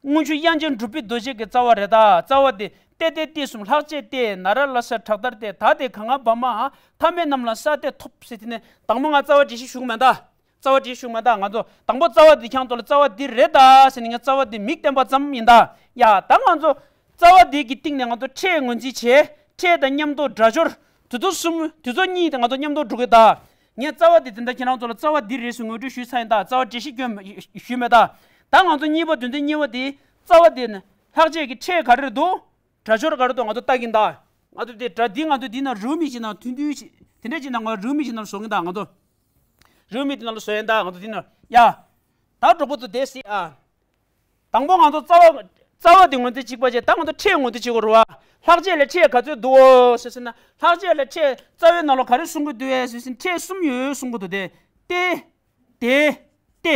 དངུལ་ཆུ་དབྱངས་ཅན་གྲུབ་པའི་རྡོ་རྗེ་གི་རྩ་བ་རེད་ད། རྩ་བ་འདི་ཏེ་ཏེ་ཏེ་གསུམ་ལྷག་བཅས་ཏེ། ན་ར་ལ་ས་དྲག་མཐར་ཏེ། ད་དེ་ག་ང་བ་མ་ཨ། མཐའ་མེད་རྣམས་ལ་ས་སྟེ་ཐོབ་ཟེར། དེ་ནས་དང་པོ་ང་རྩ་བ་འགྲེལ་བཤད་ཞུ་གི་མེད་ད། རྩ་བ་འགྲེལ་བཤད་ཞུ་གི་མེད་ད། ང་ཚོ་དང་པོ་རྩ་བ་འདི་ཁྱང་ཐོག་ལ་རྩ་བ་འདི་རེད་ད་ཟེར་ནས་ངས་རྩ་བ་འདི་མིང་བསྟན་པ་ཙམ་ཡིན་ད། ཡ་ད་ང་ཚོ་རྩ་བ་འདི་གི་སྟེང་ནས་ང་ཚོ་ཕྲད་ངོས་འཛིན་བྱས། ཕྲད་དང་མཉམ་དུ་སྒྲ་སྦྱོར། དེ་ཚོ་གསུམ། དེ་ཚོ་གཉིས་དེ་ང་ཚོ་མཉམ་དུ་འགྲོ་གི་ད། ངས་རྩ་བ་འདི་དེ་འདྲ་ཁྱེད་རང་ཚོ་ལ་རྩ་བ་འདི་རེད་ཟེར་ངོ་སྤྲོད་ཞུས་ཚར་ཡིན་ད། རྩ་བ་འགྲེལ་བཤད་སྐྱོན་ཞུས་མེད་ད། ད་ང་ཚོ་གཉིས་པ་དོན་ཚན་གཉིས་པ་འདི་རྩ་བ་འདི་ནི་ལྷག་བཅས་ཀྱི་ཕྲད་ག་རེ་རེད་འདུག་སྒྲ་སྦྱོར་ག་རེ་འདུག་ང་ཚོ་ལྟ་གིན་ད། ང་ཚོ་དེ་སྒྲ་འདི་ང་ཚོ་འདི་ན་རེའུ་མིག་ཅིག་ནང་ཐུང་ཐུང་ཞིག་དེ་འདྲ་ཅིག་ནང་ང་རེའུ་མིག་ཅིག་ནང་བཟོ་གིན་ད་ང་ཚོ། རེའུ་མིག་དེ་ནང་ལ་བཟོ་ཡིན་ད་ང་ཚོ་འདི་ན། ཡ། ད་གྲོགས་པོ་ཚོ་བསྡད་སྲིད་ཨ། དང་པོ་ང་ཚོ་རྩ་བ། རྩ་བ་དེ་ངོས་འཛིན་གཅིག་པ་བྱས། ད་ང་ཚོ་ཕྲད་ངོས་འཛིན་བྱེད་དགོས་རེད་བ། ལྷག་བཅས་ལ་ཕྲད་ག་ཚོད་འདུག་འོ་ཟེར་ཟེར་ན། ལྷག་བཅས་ལ་ཕྲད་རྩ་བའི་ནང་ལོགས་ག་རེ་གསུང་གི་འདུག་ཨེ་ཟེར་ཟེར་ན་ཕྲད་གསུམ་ཡོད་གསུང་གི་འདུག་སྟེ། ཏེ། དེ། ཏེ།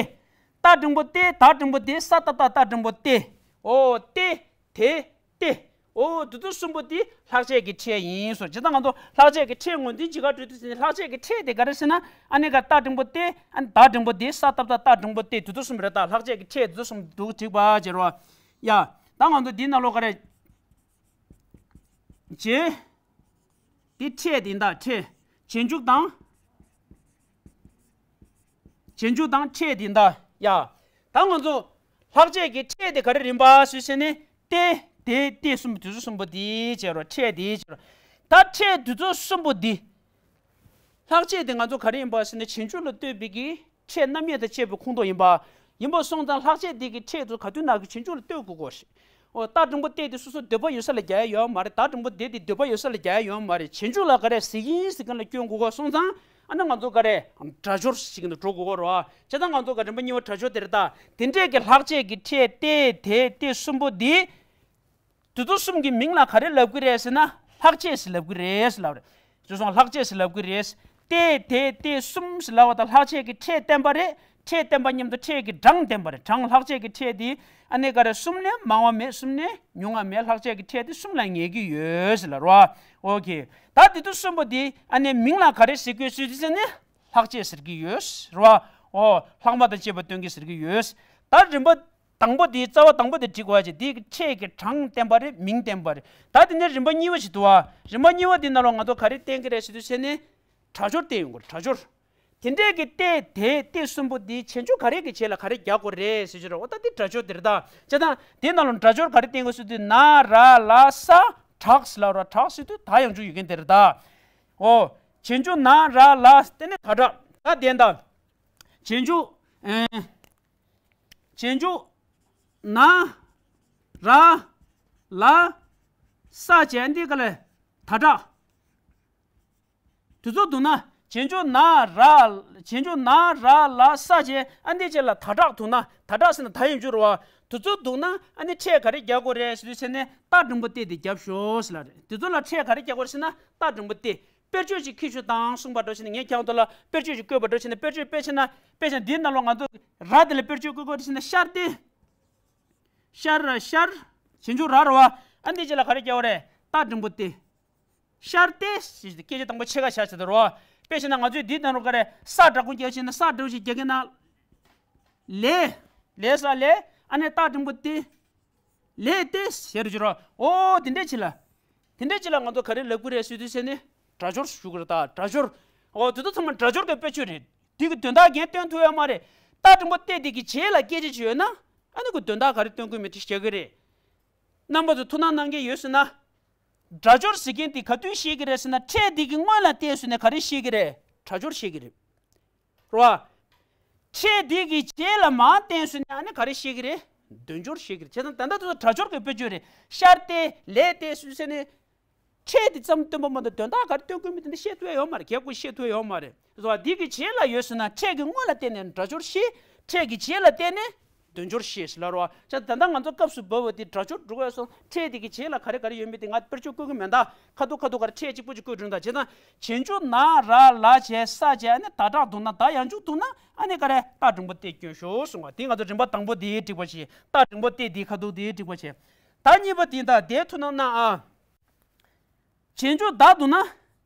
ཏ་འགྲེང་བུ་ཏེ། ད་འགྲེང་བུ་དེ། ས་ཏ་བཏགས་སྟ་འགྲེང་བུ་སྟེ། འོ་ཏེ། དེ། ཏེ། འོ་དེ་ཚོ་གསུམ་པོ་དེ་ལྷག་བཅས་ཀྱི་ཕྲད་ཡིན་སོ། ཇི་ལྟར་ང་ཚོ་ལྷག་བཅས་ཀྱི་ཕྲད་ངོས་འཛིན་ཇི་ག་འགྲོ་དུས་ཟེར་ན། ལྷག་བཅས་ཀྱི་ཕྲད་དེ་ག་རེ་ཟེར་ན། ཨ་ནི་ག་ཏ་འགྲེང་བུ་ཏེ། ཨ་ནི་ད་འགྲེང་བུ་དེ། ས་ཏ་བཏགས་སྟ་འགྲེང་བུ་སྟེ། དེ་ཚོ་གསུམ་རེད་ད། ལྷག་བཅས་ཀྱི་ཕྲད་དེ་ཚོ་གསུམ་འདུག་འགྲིག་པ་བྱེད་རོགས། ཡ། ད་ང་ཚོ་འདི་ནང་ལོགས་ག་རེ། རྗེས། འདི་ཕྲད་དེ་ཡིན་ད། ཕྲད། རྗེས་འཇུག་དང་། རྗེས་འཇུག་དང་ཕྲད་དེ་ཡིན་ད། ཡ། ད་ང་ཚོ་ལྷག་བཅས་ཀྱི་ཕྲད་དེ་ག་རེ་ཡིན་པ་ཞུས་ཟེར་ན། ཏེ། དེ། ཏེ་གསུམ་པོ། དེ་ཚོ་གསུམ་པོ་འདི་བྱས་རོགས། ཕྲད་འདི་བྱས་རོགས། ད་ཕྲད་དེ་ཚོ་གསུམ་པོ་འདི། ལྷག་བཅས་དེ་ང་ཚོ་ག་རེ་ཡིན་པ་ཟེར་ན། རྗེས་འཇུག་ལ་ལྟོས་པའི་གི་ཕྲད་རྣམ་དབྱེ་དང་བཅས་པའི་ཁོངས་གཏོགས་ཡིན་པ། ཡིན་པ་སོང་ཙང་ལྷག་བཅས་དེ་གི་ཕྲད་དེ་ག་དུས་ནང་གི་རྗེས་འཇུག་ལ་ལྟོས་དགོས་གོ་ཞེས། འོ། ཏ་འགྲེང་བུ་ཏེ་དེ་སོ་སོ་འདོད་པ་ཡོད་ས་ལ་རྒྱག་ཡ་ཡོད་མ་རེད། ད་འགྲེང་བུ་དེ་དེ་འདོད་པ་ཡོད་ས་ལ་རྒྱག་ཡ་ཡོད་མ་རེད། རྗེས་འཇུག་ལ་ག་རེ་ཟེར་གྱིན་ཟེར་གྱིན་ལ་སྐྱོན་དགོས་གོ་སོང་ཙང་། ཨ་ནི་ང་ཚོ་ག་རེ། སྒྲ་སྦྱོར་ཞིག་ནས་འགྲོ་དགོས་གོ་རེད་བ། བྱས་ཙང་ང་ཚོ་ག་རིམ་པ་གཉིས་པ་སྒྲ་སྦྱོར་དེ་རེད་ད། དེ་འདྲས་ཀྱི་ལྷག་བཅས་ཀྱི་ཕྲད་ཏེ། དེ། དེ་གསུམ་པོ་འདི། དེ་ཚོ་གསུམ་གྱི་མིང་ལ་ག་རེ་ལབ་ཀྱི་རེད་ཟེར་ན། ལྷག་བཅས་ཟེར་ལབ་ཀྱི་རེད་ཟེར་ལབ་རེད། བྱས་ཙང་ལྷག་བཅས་ཟེར་ལབ་ཀྱི་རེད། ཏེ། དེ། དེ་གསུམ་ཟེར་ལབ་པ་དང་ལྷག་བཅས་ཀྱི་ཕྲད་བསྟན་པ་རེད། ཕྲད་བསྟན་པ་མཉམ་དུ་ཕྲད་ཀྱི་གྲངས་བསྟན་པ་རེད། གྲངས་ལྷག་བཅས་ཀྱི་ཕྲད་དེ་ཨ་ནི་ག་རེ། གསུམ་ནས་མང་བ་མེད། གསུམ་ནས་ཉུང་བ་མེད། ལྷག་བཅས་ཀྱི་ཕྲད་དེ་གསུམ་ལ་ངེས་ཀྱི་ཡོད་ཟེར་ལབ་རེད་བ། ཨོ་ཁེ། ད་དེ་ཚོ་གསུམ་པོ་དེ་ཨ་ནི་མིང་ལ་ག་རེ་ཟེར་དགོས་ཟེར་དུས་ཟེར་ན། ལྷག་བཅས་ཟེར་གྱི་ཡོད་རེད་བ། ཨོ། ལྷག་མ་དང་བཅས་པ་སྟོན་གྱི་ཟེར་གྱི་ཡོད། ད་རིམ་པ། དང་པོ་དེའི་རྩ་བ་དང་པོ་དེ་འགྲིག་པ་བྱས། དེའི་ཕྲད་ཀྱི་གྲངས་བསྟན་པ་རེད། མིང་བསྟན་པ་རེད། ད་དེ་ནས་རིམ་པ་གཉིས་པ་ཞིག་འདུག་བ། རིམ་པ་གཉིས་པ་དེ་ནང་ལ་ང་ཚོ་ག་རེ་བསྟན་གྱི་རེད་ཟེར་དུས་ཟེར་ནས། སྒྲ་སྦྱོར་བསྟན་ཡོང་གི་རེད། སྒྲ་སྦྱོར། དེ་འདྲས་ཀྱི་སྟེ་དེ་སྟེ་གསུམ་པོ་འདི་བྱེད་འགྱུར་ག་རེ་གི་རྗེས་ལ་ག་རེ་རྒྱག་དགོས་རེད་ཟེར་གྱི་རེད། འོ་ད་འདི་སྒྲ་སྦྱོར་དེ་རེད་ད། བྱས་ཙང་དེ་ནང་ལ་སྒྲ་སྦྱོར་ག་རེ་བསྟན་དགོས་ཟེར་དུས་ན་ར་ལ་ས་དྲག་ཟེར་ལབ་ར། དྲག་ཟེར་དུས་ད་ཡང་འཇུག་ཡོད་མཁན་དེ་རེད་ད། འོ། བྱེད་འགྱུར་ན་ར་ལ་དེ་ནས་ད་དྲག་ད་བསྟན་ད། བྱེད་འགྱུར། ཨེ། བྱེད་འགྱུར་ན་ར་ལ་ས་བྱས་འདི་ག་ལས་ད་དྲག་དེ་ཚོ་བསྡུ་ན། བྱེད་འགྱུར་ན་ར། བྱེད་འགྱུར་ན་ར་ལ་ས་བྱས་ཨ་འདི་བྱས་ལ་ད་དྲག་བསྡུ་ན། ད་དྲག་ཟེར་ན་ད་ཡོང་རྒྱུ་རེད་བ། དེ་ཚོ་བསྡུ་ན་ཨ་ནི་ཕྲད་ག་རེ་རྒྱག་དགོས་རེད་ཟེར་དུས་ཟེར་ནས་རྟགས་འབྲིང་པོ་སྟེ་དེ་རྒྱབ་ཤོག་ཟེར་ལ་རེད། དེ་ཚོ་ལ་ཕྲད་ག་རེ་རྒྱག་དགོས་རེད་ཟེར་ན་རྟགས་འབྲིང་པོ་སྟེ། དཔེར་བརྗོད་ཅིག་ཁྱེར་ཤོག་དང་གསུངས་པ་འདྲ་བྱས་ནས། ངས་ཁྱེད་རང་ཚོ་ལ་དཔེར་བརྗོད་ཅིག་བཀོད་པ་འདྲ་བྱས་ནས། དཔེར་བརྗོད་དཔེ་བྱས་ན། དཔེ་བྱས་ན་འདིའི་ནང་ལ་ང་ཚོ་ར་དེ་ལ་དཔེར་བརྗོད་བཀོད་དགོས་རེད་ཟེར་ན། ཤར་ཏེ། ཤར་ར་ཤར། བྱེད་འགྱུར་ར་ར་བ། ཨ་འདི་ཅི་ལ་ག་རེ་རྒྱག་པ་རེད། རྟགས་འབྲིང་པོ་སྟེ། ཤར་ཏེ་ཞེས་སྐད་ཆ་དང་པོ་ཕྱེད་ཀ་བཞག་བྱེད་དུ་རོ། དཔེ་བྱས་ན་ང་ཚོས་འདིའི་ནང་རུ་ག་རེ་ས་དྲག་པོ་རྒྱག་བྱས་ན། ས་དྲག་པོ་ཞིག་རྒྱག་གི་ན། ལས། ལས་ས་ལས། ཨ་ནི་རྟགས་འབྲིང་པོ་སྟེ། ལས་ཏེ་ཞེས་རུ་བྱེད་རོ། ཨོ་དེ་འདྲས་ཅི་ལ། དེ་འདྲས་ཅི་ལ་ང་ཚོ་ག་རེ་ལབ་དགོས་རེད་ཟེར་དུས་ཟེར་ནས། སྒྲ་སྦྱོར་ཞུ་དགོས་རེད་ད། སྒྲ་སྦྱོར། ཨོ་དེ་ཚོ་ཚང་མ་སྒྲ་སྦྱོར་གྱི་དཔེ་བརྗོད་རེད། དེ་གི་དོན་དག་རྒྱན་སྟོན་ཐུབ་ཡོད་མ་རེད། རྟགས་འབྲིང་པོ་སྟེ་དེ་གི་རྗེས་ལ་སྐད་ཆ་ཅིག་ཡོད་ན། ཨ་ནི་ཁོ་དོན་དག་ག་རེ་སྟོན་དགོས་མིན་དེ་ཤེས་ཀྱི་རེད། རྣམ་པ་ཚོ་ཐུགས་སྣང་གནང་གི་ཡོད་ཟེར་ན། སྒྲ་སྦྱོར་ཟེར་མཁན་དེ་ག་དུས་ཤེས་ཀྱི་རེད་ཟེར་ན། ཕྲད་དེ་གི་སྔོན་ལ་བལྟས་ཟེར་ནས་ག་རེ་ཤེས་ཀྱི་རེད། སྒྲ་སྦྱོར་ཤེས་ཀྱི་རེད། རོ། ཕྲད་དེ་གི་རྗེས་ལ་མར་བལྟས་ཟེར་ནས་ཨ་ནི་ག་རེ་ཤེས་ཀྱི་རེད། དོན་སྦྱོར་ཤེས་ཀྱི་རེད། བྱས་ཙང་ད་ལྟ་དེ་ཚོ་སྒྲ་སྦྱོར་གྱི་དཔེ་བརྗོད་རེད། ཤར་ཏེ་ལས་ཏེ་ཟེར་ནས། ཕྲད་དེ་ཙམ་སྟོན་པ་མ་གཏོགས་དོན་དག་ག་རེ་སྟོན་དགོས་མིན་དེ་འདྲ་ཤེས་ཐུབ་ཡ་ཡོད་མ་རེད། གལ་ཁོ་ཤེས་ཐུབ་ཡ་ཡོད་མ་རེད། རེད་བ། འདི་གི་རྗེས་ལ་ཡོད་ཟེར་ན་ཕྲད་ཀྱི་སྔོན་ལ་བལྟས་ནས་སྒྲ་སྦྱོར་ཤེས། ཕྲད་ཀྱི་རྗེས་ལ་བལྟས་ནས་དོན་སྦྱོར་ཤེས་ཟེར་ལབ་རོ། བྱས་ཙང་ད་ལྟ་ང་ཚོ་སྐབས་སུ་བབས་པ་དེ་སྒྲ་སྦྱོར་འགྲོ་བས་སོ། ཕྲད་དེ་གི་རྗེས་ལ་ག་རེ་ག་རེ་ཡོད་མེད་དེ་ང་དཔེར་བརྗོད་བཀོད་ཀྱི་མེད་ད། ཁ་ཐུག་ཁ་ཐུག་ག་རེ་ཕྲད་གཅིག་པོ་ཅིག་བཀོད་འགྲོ་ད། བྱས་ཙང་བྱེད་འགྱུར་ན་ར་ལ་བྱས་ས་བྱས་ཨ་ནི་ད་དྲག་འདུག་ན། ད་ཡང་འཇུག་འདུག་ན་ཨ་ནི་ག་རེ། རྟགས་འབྲིང་པོ་སྟེ་སྐྱོན་ཤོག་གསུངས་པ་དེ། ང་ཚོ་རིམ་པ་དང་པོ་དེ་འགྲིག་པ་བྱས། རྟགས་འབྲིང་པོ་སྟེ་དེ་ཁ་ཐུག་དེ་འགྲིག་པ་བྱས། ད་གཉིས་པ་དེ་ད་དེ་ཐུགས་སྣང་གནང་ཨ། བྱེད་འགྱུར་ད་འདུག་ན།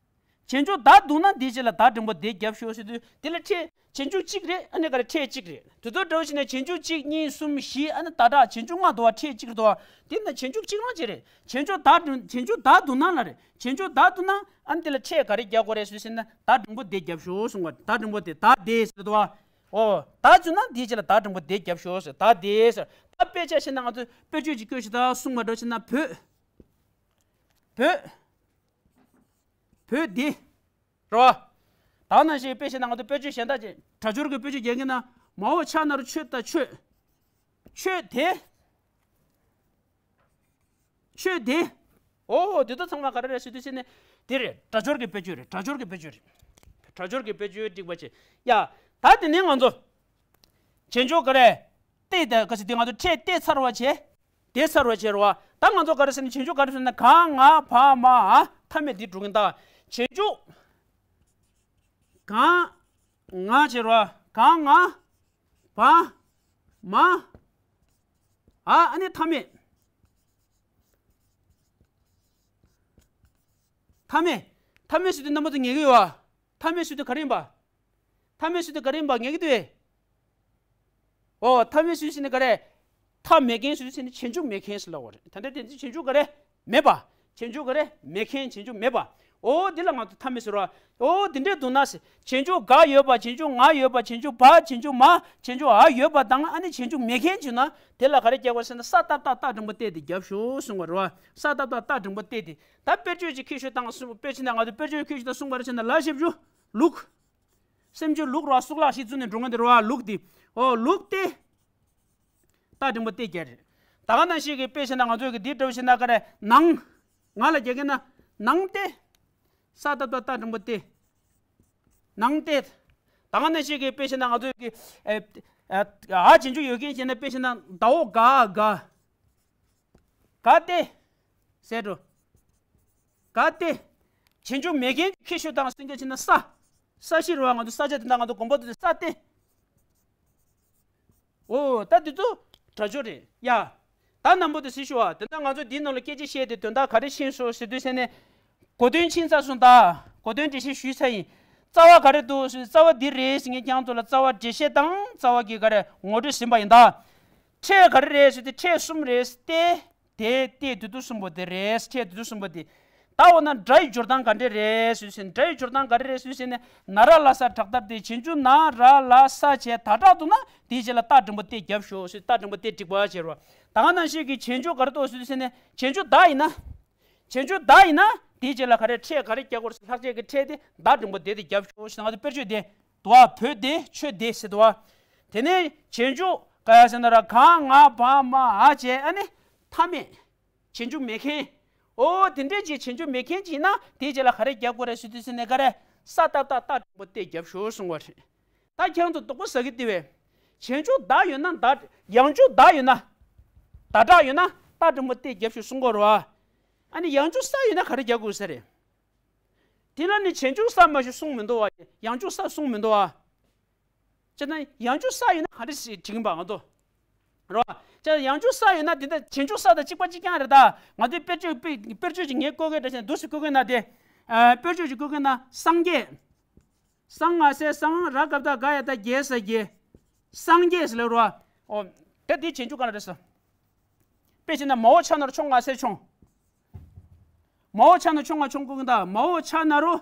བྱེད་འགྱུར་ད་འདུག་ན་འདིའི་རྗེས་ལ་ད་འབྲིང་པོ་དེ་རྒྱབ་ཤོག་ཟེར་དུས། དེ་ལ་ཕྲད། བྱེད་འགྱུར་གཅིག་རེད། ཨ་ནི་ག་རེ་ཕྲད་གཅིག་རེད། དེ་ཚོ་འདྲ་བོ་བྱས་ན་བྱེད་འགྱུར་གཅིག་གཉིས་གསུམ་བཞི་ཨ་ནི་ད་དྲག་བྱེད་འགྱུར་ལྔ་འདུག་བ། ཕྲད་གཅིག་རེད་འདུག་བ། དེ་ན་བྱེད་འགྱུར་གཅིག་རང་གཅིག་རེད། བྱེད་འགྱུར་ད་འབྲིང་། བྱེད་འགྱུར་ད་འདུག་ན་ལ་རེད། བྱེད་འགྱུར་ད་འདུག་ན་ཨ་ནི་དེ་ལ་ཕྲད་ག་རེ་རྒྱག་དགོས་རེད་ཟེར་ཟེར་ན། ད་འབྲིང་པོ་དེ་རྒྱབ་ཤོག་གསུང་བ། ད་འབྲིང་པོ་དེ་ད་དེ་ཟེར་འདུག་བ། ཨོ་ད་བྱུང་ན་འདིའི་རྗེས་ལ་ད་འབྲིང་པོ་དེ་རྒྱབ་ཤོག་ཟེར། ད་དེ་ཟེར། ད་དཔེ་ཆ་བཤད་ན་ང་ཚོས་དཔེར་བརྗོད་ཅིག་བཀོད་ཤིག་ད་གསུང་བ་འདྲ་བྱས་ན། བོད། བོད། བོད་འདི། རེད་བ། ད་ནང་བཞིན་དཔེ་བཤད་ན་ང་ཚོ་དཔེ་བརྗོད་གཞན་དག་ཅིག་སྒྲ་སྦྱོར་གྱི་དཔེ་བརྗོད་རྒྱག་གི་ན། མ་འོངས་ཕྱག་ན་རུ་ཆོས་དང་ཆོས། ཆོས་དེ། ཆོས་དེ། ཨོ་དེ་ཚོ་ཚང་མ་ག་རེ་རེད་ཟེར་དུས་ཟེར་ནས། དེ་རེད། སྒྲ་སྦྱོར་གྱི་དཔེ་བརྗོད་རེད། སྒྲ་སྦྱོར་གྱི་དཔེ་བརྗོད་རེད། སྒྲ་སྦྱོར་གྱི་དཔེ་བརྗོད་འགྲིག་པ་བྱས། ཡ། ད་དེ་ནས་ང་ཚོ། བྱེད་འགྱུར་ག་རེ། སྟེ་དེ་ག་ཟེར་དེ་ང་ཚོ་ཕྲད་སྟེ་ཚར་བ་བྱས། དེ་ཚར་བ་བྱས་རེད་བ། ད་ང་ཚོ་ག་རེ་ཟེར་ན། བྱེད་འགྱུར་ག་རེ་ཟེར་ན། ག་ང་བ་མ་འ། མཐའ་མེད་འདི་འགྲོ་གིན་ད། བྱེད་འགྱུར། ག་ང་བྱས་རེད་བ། ག་ང་བ་མ་འ། ཨ་ནི་མཐའ་མེད། མཐའ་མེད། མཐའ་མེད་ཟེར་དུས་རྣམ་པ་ཚོ་ངེས་ཀྱི་ཡོད་བ། མཐའ་མེད་ཟེར་དུས་ག་རེ་ཡིན་པ། མཐའ་མེད་ཟེར་དུས་ག་རེ་ཡིན་པ་ངེས་ཀྱི་འདུག་ཨེ། ཨོ་མཐའ་མེད་ཟེར་ཟེར་ནི་ག་རེ། མཐའ་མེད་མཁན་ཟེར་ཟེར་ནི་བྱེད་འགྱུར་མེད་མཁན་ཟེར་ལབ་པ་རེད། ད་ལྟ་དེ་ཚོ་བྱེད་འགྱུར་ག་རེ་མེད་པ། བྱེད་འགྱུར་ག་རེ་མེད་མཁན། བྱེད་འགྱུར་མེད་པ། ཨོ་འདི་ལ་ང་ཚོ་མཐའ་མེད་ཟེར་བ། ཨོ་འདི་འདྲས་འདུག་ན་ཟེར། བྱེད་འགྱུར་ག་ཡོད་པ། བྱེད་འགྱུར་ང་ཡོད་པ། བྱེད་འགྱུར་བ། བྱེད་འགྱུར་མ། བྱེད་འགྱུར་འ་ཡོད་པ་དང་ཨ་ནི་བྱེད་འགྱུར་མེད་མཁན་བྱུང་ན་དེ་ལ་ག་རེ་རྒྱག་དགོས་ཟེར་ན། ས་ཏ་བཏགས་རྟགས་འབྲིང་པོ་སྟེ་དེ་རྒྱབ་ཤོག་གསུང་བ་རེད་བ། ས་ཏ་བཏགས་རྟགས་འབྲིང་པོ་སྟེ་དེ། ད་དཔེར་བརྗོད་ཅིག་ཁྱེར་ཤོག་དང་གསུང་བ། དཔེ་ཆ་ནས་ང་ཚོ་དཔེར་བརྗོད་ཁྱེར་ཤོག་དང་གསུང་བ་རེད་ཟེར་ན། ལ་ཞིབ་ཞུ། ལུག་སེམས་ཅན་ལུག་ར་གཙུག་ལག་ཞིག་བཙུགས་ནས་འགྲོ་མཁན་དེ་རེད་བ། ལུག་དེ། ཨོ་ལུག་སྟེ། རྟགས་འབྲིང་པོ་སྟེ་བརྒྱད་རེད། ད་ག་ནང་བཞིན་གྱི་དཔེ་བྱས་ན་ང་ཚོས་ཀྱི་འདི་འདྲ་བོ་བྱས་ན་ག་རེ། ནང་། ང་ལ་རྒྱག་གི་ན། ནང་སྟེ། ས་ཏ་བཏགས་རྟགས་འབྲིང་པོ་སྟེ། ནང་སྟེ། ད་ག་ནང་བཞིན་གྱི་དཔེ་བྱས་ན་ང་ཚོས་ཀྱི་ཨ་བྱེད་འགྱུར་ཡོད་མཁན་བྱས་ན། དཔེ་བྱས་ན་ཟླ་བོ་ག་ག་ག་སྟེ། ཟེར་འགྲོ། ག་སྟེ། བྱེད་འགྱུར་མེད་མཁན་ཁྱེར་ཤོག་དང་གསུང་རྒྱུ་བྱས་ན། ས། ས་གཞི་རེད་བ། ང་ཚོ་ས་ཆ་དེ་འདྲ་ང་ཚོ་དགོངས་པ་རྫོགས་ཏེ་ས་སྟེ། ཨོ་ད་འདི་ཚོ་སྒྲ་སྦྱོར་རེད་ཡ། ད་རྣམ་པ་ཚོ་གཟིགས་ཤོག་ཨ། དེ་འདྲ་ང་ཚོ་འདིའི་ནང་ལ་སྐད་ཆ་བཤད་དེ་དོན་དག་ག་རེ་ཤེས་སོང་ཟེར་དུས་ཟེར་ནས། གོ་དོན་ཕྱིན་ཚར་སོང་ད། གོ་དོན་འགྲེལ་བཤད་ཞུས་ཚར་ཡིན། རྩ་བ་ག་རེ་འདུག་ཟེར། རྩ་བ་འདི་རེད་ཟེར། ངས་ཁྱེད་རང་ཚོ་ལ་རྩ་བ་འགྲེལ་བཤད་དང་རྩ་བ་གི་ག་རེ་ངོ་སྤྲོད་ཟིན་པ་ཡིན་ད། ཕྲད་ག་རེ་རེད་ཟེར་དུས་ཕྲད་གསུམ་རེད། ཏེ། དེ་སྟེ་དེ་དུས་གསུམ་པོ་དེ་རེད། ཕྲད་དེ་དུས་གསུམ་པོ་དེ། ད་འོ་ན་སྒྲ་ཡི་སྦྱོར་སྟངས་ག་འདྲ་རེད་ཟེར་དུས་ཟེར་ན། སྒྲ་ཡི་སྦྱོར་སྟངས་ག་རེ་རེད་ཟེར་དུས་ཟེར་ན། ན་ར་ལ་ས་དྲག་མཐར་ཏེ། གཞན་འཇུག་ན་ར་ལ་ས་བྱས་ད་དྲག་འདུག་ན་དེའི་རྗེས་ལ་རྟགས་འབྲིང་པོ་སྟེ་རྒྱབ་ཞོག་ཟེར། རྟགས་འབྲིང་པོ་སྟེ་འགྲིག་པ་བྱེད་རོགས། ད་ག་ནང་བཞིན་གྱི་གཞན་འཇུག་ག་རེ་འདུག་ཟེར་དུས་ཟེར་ན། གཞན་འཇུག་བདག་ཡིན་ན། གཞན་འཇུག་བདག་ཡིན་ན་དེའི་རྗེས་ལ་ག་རེ་ཕྲད་ག་རེ་རྒྱག་དགོས་ཟེར། ལྷག་བཅས་ཀྱི་ཕྲད་དེ་རྟགས་འབྲིང་པོ་སྟེ་དེ་རྒྱབ་ཞོག་ཟེར། ང་ཚོ་དཔེར་བརྗོད་དེ། དུ་བ། བོད་དེ་ཆོས་དེ་ཟེར་དུ་བ། དེ་ནས་གཞན་འཇུག་ག་ཡ་ཟེར་ན་ར་ག་ང་བ་མ་འ་བྱས། ཨ་ནི་མཐའ་མེད། གཞན་འཇུག་མེད་མཁན། ཨོ་དེ་འདྲས་ཀྱི་གཞན་འཇུག་མེད་མཁན་ཅིག་ཡིན་ན་དེའི་རྗེས་ལ་ག་རེ་རྒྱག་དགོས་རེད་ཟེར་དུས་ཟེར་ན། ག་རེ། ས་ཏ་བཏགས་རྟགས་འབྲིང་པོ་སྟེ་རྒྱབ་ཞོག་གསུང་བ་རེད། ད་ཁྱེད་རང་ཚོ་དོགས་པ་ཟ་གི་དེ་བས། གཞན་འཇུག་བདག་ཡོད་ན་བདག་ཡང་འཇུག་བདག་ཡོད་ན། ད་དྲག་ཡོད་ན་རྟགས་འབྲིང་པོ་སྟེ་རྒྱབ་ཞོག་གསུང་གི་རེད་བ། ཨ་ནི་ཡང་འཇུག་ས་ཡོད་ན་ག་རེ་རྒྱག་དགོས་ས་རེད། དེ་ལ་ནི་གཞན་འཇུག་ས་མ་ཞུ་གསུང་མི་འདུག་བ། ཡང་འཇུག་ས་གསུང་མི་འདུག་བ། ཅེ་ན་ཡང་འཇུག་ས་ཡོད་ན་ག་རེ་ཞིག་བྲིས་ཀྱིན་པ་ང་ཚོ། རེད་བ། ཅེ་ན་ཡང་འཇུག་ས་ཡོད་ན་དེ་ལྟ་གཞན་འཇུག་ས་དང་གཅིག་པ་གཅིག་རྐྱང་རེད་ད། ང་ཚོའི་དཔེར་བརྗོད་དཔེ་དཔེར་བརྗོད་ཅིག་ངས་བཀོད་མཁན་འདྲ་ཞིག་འདུག་སེ་བཀོད་མཁན་ན་དེ། ཨ་དཔེར་བརྗོད་ཅིག་བཀོད་མཁན་ན་སངས་རྒྱས། སངས་ང་སའི་སངས། ར་ག་བཏགས་རྒ་ཡ་བཏགས་རྒྱས་ས་རྒྱས། སངས་རྒྱས་ཟེར་ལབ་རེད་བ། ཨོ། ད་དེ་གཞན་འཇུག་ག་ལ་རེད་ཟེར། དཔེ་བྱས་ན་མ་འོག་ཕྱག་ན་རུ་མཆོང་ང་སའི་མཆོང་། མ་འོག་ཕྱག་ན་མཆོང་ང་མཆོང་བཀོད་མཁན་ད། མ་འོག་ཕྱག་ན་རུ་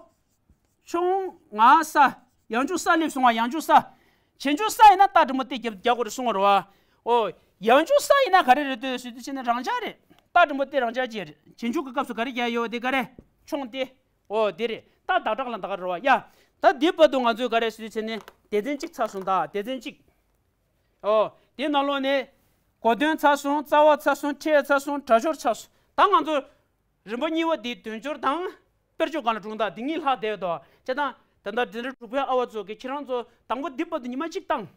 མཆོང་ང་ས། ཡང་འཇུག་ས་སླེབས་སོང་བ། ཡང་འཇུག་ས། གཞན་འཇུག་ས་ཡིན་ན་རྟགས་འབྲིང་པོ་སྟེ་རྒྱག་རྒྱག་དགོས་རེད་གསུང་བ་རེད་བ། ཨོ། ཡང་འཇུག་ས་ཡིན་ན་ག་རེ་རེད་འདོད་ཟེར་དུས་ཕྱིན་ན་རང་འཇགས་རེད། རྟགས་འབྲིང་པོ་སྟེ་རང་འཇགས་ཅིག་རེད། གཞན་འཇུག་གི་སྐབས་སུ་ག་རེ་རྒྱག་ཡོད་དེ་ག་རེ། མཆོང་སྟེ། ཨོ་དེ་རེད། ད་བདག་སྒྲ་ལ་བདག་རེད་བ། ཡ། ད་འདི་བར་དུ་ང་ཚོས་ག་རེ་ཟེར་དུས་ཕྱིན་ནས་སྡེ་ཚན་གཅིག་ཚར་སོང་ད། སྡེ་ཚན་གཅིག་ཨོ། དེའི་ནང་ལོགས་ནས་གོ་དོན་ཚར་སོང་། རྩ་བ་ཚར་སོང་། ཕྲད་ཚར་སོང་། སྒྲ་སྦྱོར་ཚར་སོང་། ད་ང་ཚོ་རིམ་པ་གཉིས་པ་འདིའི་དོན་སྦྱོར་དང་དཔེར་བརྗོད་སྒང་ལ་འགྲོ་གི་ཡིན་ད། འདི་གཉིས་ལྷག་བསྡད་ཡོད་དོ། བྱས་ཙང་ད་ལྟ་འདི་འདྲ་འབྲུག་པའི་ཨ་བ་ཚོ་གིས་ཁྱེད་རང་ཚོ་དང་པོ་འདི་བར་དུ་ཉི་མ་གཅིག་བཏང་།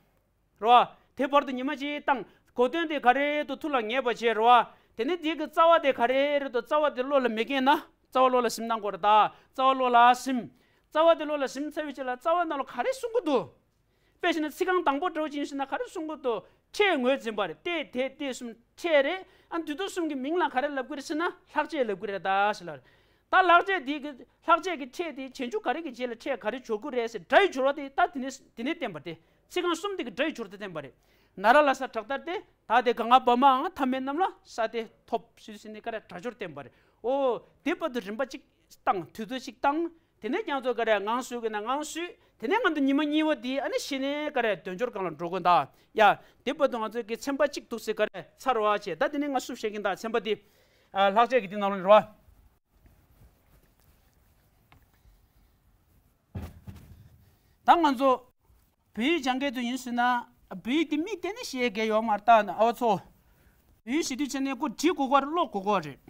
རེད་བ། དེ་བར་དུ་ཉི་མ་གཅིག་བཏང་། གོ་དོན་དེ་ག་རེ་རེད་འདུག་ཐུགས་ལ་ངེས་པ་བྱས། རེད་བ། དེ་ནས་དེ་གི་རྩ་བ་དེ་ག་རེ་རེད་འདུག་རྩ་བ་དེ་བློ་ལ་མི་འགེངས་ན་རྩ་བ་བློ་ལ་ཟིན་གནང་དགོས་རེད་ད། རྩ་བ་བློ་ལ་ཟིན། རྩ་བ་དེ་བློ་ལ་ཟིན་ཚར་བའི་རྗེས་ལ་རྩ་བ་ནང་ལ་ག་རེ་གསུང་གི་འདུག་དཔེ་བྱས་ན་ཚིག་རྐང་དང་པོ་འདྲ་བོ་ཅིག་ཡིན་ཟེར་ན་ག་རེ་གསུང་གི་འདུག་ཕྲད་ངོས་འཛིན་པ་རེད། སྟེ་དེ་སྟེ་གསུམ་ཕྲད་རེད། ཨ་འདི་དུས་གསུམ་གྱི་མིང་ལ་ག་རེ་ལབ་ཀྱི་རེད་ཟེར་ན་ལྷག་བཅས་ལབ་ཀྱི་རེད་ད་ཟེར་ལབ་རེད། ད་ལྷག་བཅས་འདི་གི་ལྷག་བཅས་ཀྱི་ཕྲད་དེ་གཞན་འཇུག་ག་རེ་གི་རྗེས་ལ་ཕྲད་ག་རེ་འཇོག་གི་རེད་ཟེར། སྒྲ་ཡི་སྦྱོར་བ་དེ་ད་དེ་ནས་དེ་ནས་བསྟན་པ་རེད། ཚིག་རྐང་གསུམ་དེ་གི་སྒྲ་ཡི་སྦྱོར་བ་དེ་བསྟན་པ་རེད། ན་ར་ལ་ས་དྲག་མཐར་ཏེ། ད་དེ་ག་ང་བ་མ་འ་མཐའ་མེད་རྣམས་ལ་ས་དེ་ཐོབ་ཟེར་ཟེར་ནས་ག་རེ་སྒྲ་སྦྱོར་བསྟན་པ་རེད། ཨོ། དེ་བར་དུ་རིམ་པ་གཅིག་བཏང་། དུས་ཚོད་གཅིག་བཏང་། དེ་ནས་ཀྱང་ཚོ་ག་རེ་ངང་བཟོས་གི་ན་ངང་བཟོས། དེ་ནས་ང་ཚོ་ཉི་མ་གཉིས་པ་དེ་ཨ་ནི་གཞི་ནས་ག་རེ་དོན་སྦྱོར་སྒང་ལ་འགྲོ་དགོས་ད། ཡ། དེ་བར་དུ་ང་ཚོ་གི་ཚན་པ་གཅིག་འདུག་སེ་ག་རེ་ཚར་བ་བྱས། ད་དེ་ནས་ང་སུབ་བཤད་གིན་ད། ཚན་པ་དེ། ཨ་ལྷག་བཅས་ཀྱི་དེ་ནང་ལོགས་ནས་རེད་བ། ད་ང་ཚོ་བོད་ཡིག་སྦྱང་མཁན་ཚོ་ཡིན་ཟེར་ན། བོད་ཡིག་དེ་མིག་བལྟས་ནས་ཤེས་མཁན་ཡོད་མ་རེད་ད། ཨ་བ་ཚོ། བོད་ཡིག་ཤེས་དུས་ཆ་ནས་ཁོ་འབྲི་དགོས་ཀྱི་རེད། ཀློག་དགོས་ཀྱི་རེད།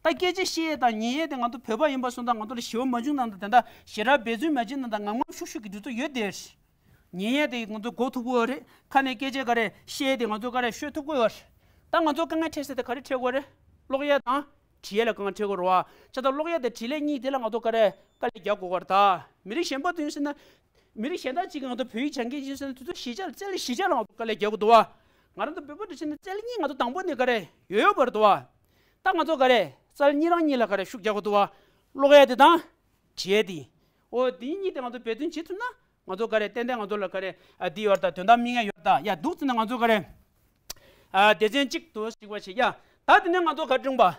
ད་སྐད་ཆ་བཤད་ཡས་དང་ཉན་ཡས་དེ་ང་ཚོ་བོད་པ་ཡིན་པ་སོང་ཙང་ང་ཚོ་ལ་ཞི་བ་མ་བྱུང་ན་ད། དེ་འདྲ་ཞེ་དྲག་འབད་བརྩོན་མ་བྱས་ན་ད་ངམ་ངམ་ཤུགས་ཤུགས་ཀྱི་དུས་ཚོད་ཡོད་དེ། ཉན་ཡས་དེ་ང་ཚོ་གོ་ཐུབ་ཀྱི་ཡོད་རེད། ཁ་ནས་སྐད་ཆ་ག་རེ་བཤད་ཡས་དེ་ང་ཚོ་ག་རེ་ཤོད་ཐུབ་ཀྱི་ཡོད་རེད། ད་ང་ཚོ་དཀའ་ངལ་འཕྲད་ས་དེ་ག་རེ་འཕྲད་ཀྱི་ཡོད་རེད། ཀློག་ཡས་དང་། འབྲི་ཡས་ལ་དཀའ་ངལ་འཕྲད་ཀྱི་ཡོད་རེད་བ། བྱས་ཙང་ཀློག་ཡས་དང་འབྲི་ཡས་གཉིས་དེ་ལ་ང་ཚོ་ག་རེ་དཀའ་ལས་རྒྱག་དགོས་ཀྱི་རེད་ད། མི་རིགས་གཞན་པ་དེ་ཡིན་ཟེར་ན། མི་རིགས་གཞན་དག་ཅིག་གིས་ང་ཚོ་བོད་ཡིག་སྦྱང་མཁན་ཡིན་ཟེར་ན་དེ་ཚོ་གཞིས་ཆགས་ལ་རྩལ་གཞིས་ཆགས་ལ་ང་ཚོ་དཀའ་ལས་རྒྱག་གི་འདུག་བ། ང་རང་ཚོ་བོད་པ་འདྲ་བྱས་ན་རྩལ་གཉིས་ང་ཚོ་དང་པོ་ནས་ག་རེ་ཡོད་ཡོད་པ་རེད་འདུག་བ། ད་ང་ཚོ་ག་རེ་རྩལ་གཉིས་རང་གཉིས་ལ་ག་རེ་ཤུགས་རྒྱག་གི་འདུག་བ། ཀློག་ཡས་དེ་དང་། འབྲི་ཡས་དེ། འོ་དེ་གཉིས་དེ་ང་ཚོ་འབད་བརྩོན་བྱེད་ཐུབ་ན་ང་ཚོ་ག་རེ་ཏན་ཏན་ང་ཚོ་ལ་ག་རེ་ཨ་འདི་ཡོད་ད། དོན་དག་སྨིན་ཡས་ཡོད་ད། ཡ་འདུག་ཟེར་ན་ང་ཚོ་ག་རེ་ཨ་སྡེ་ཚན་གཅིག་ཏུ་ཞིག་པ་བྱེད་ཡ། ད་དེ་ནས་ང་ཚོ་ག་རེ་འགྲིག་པ།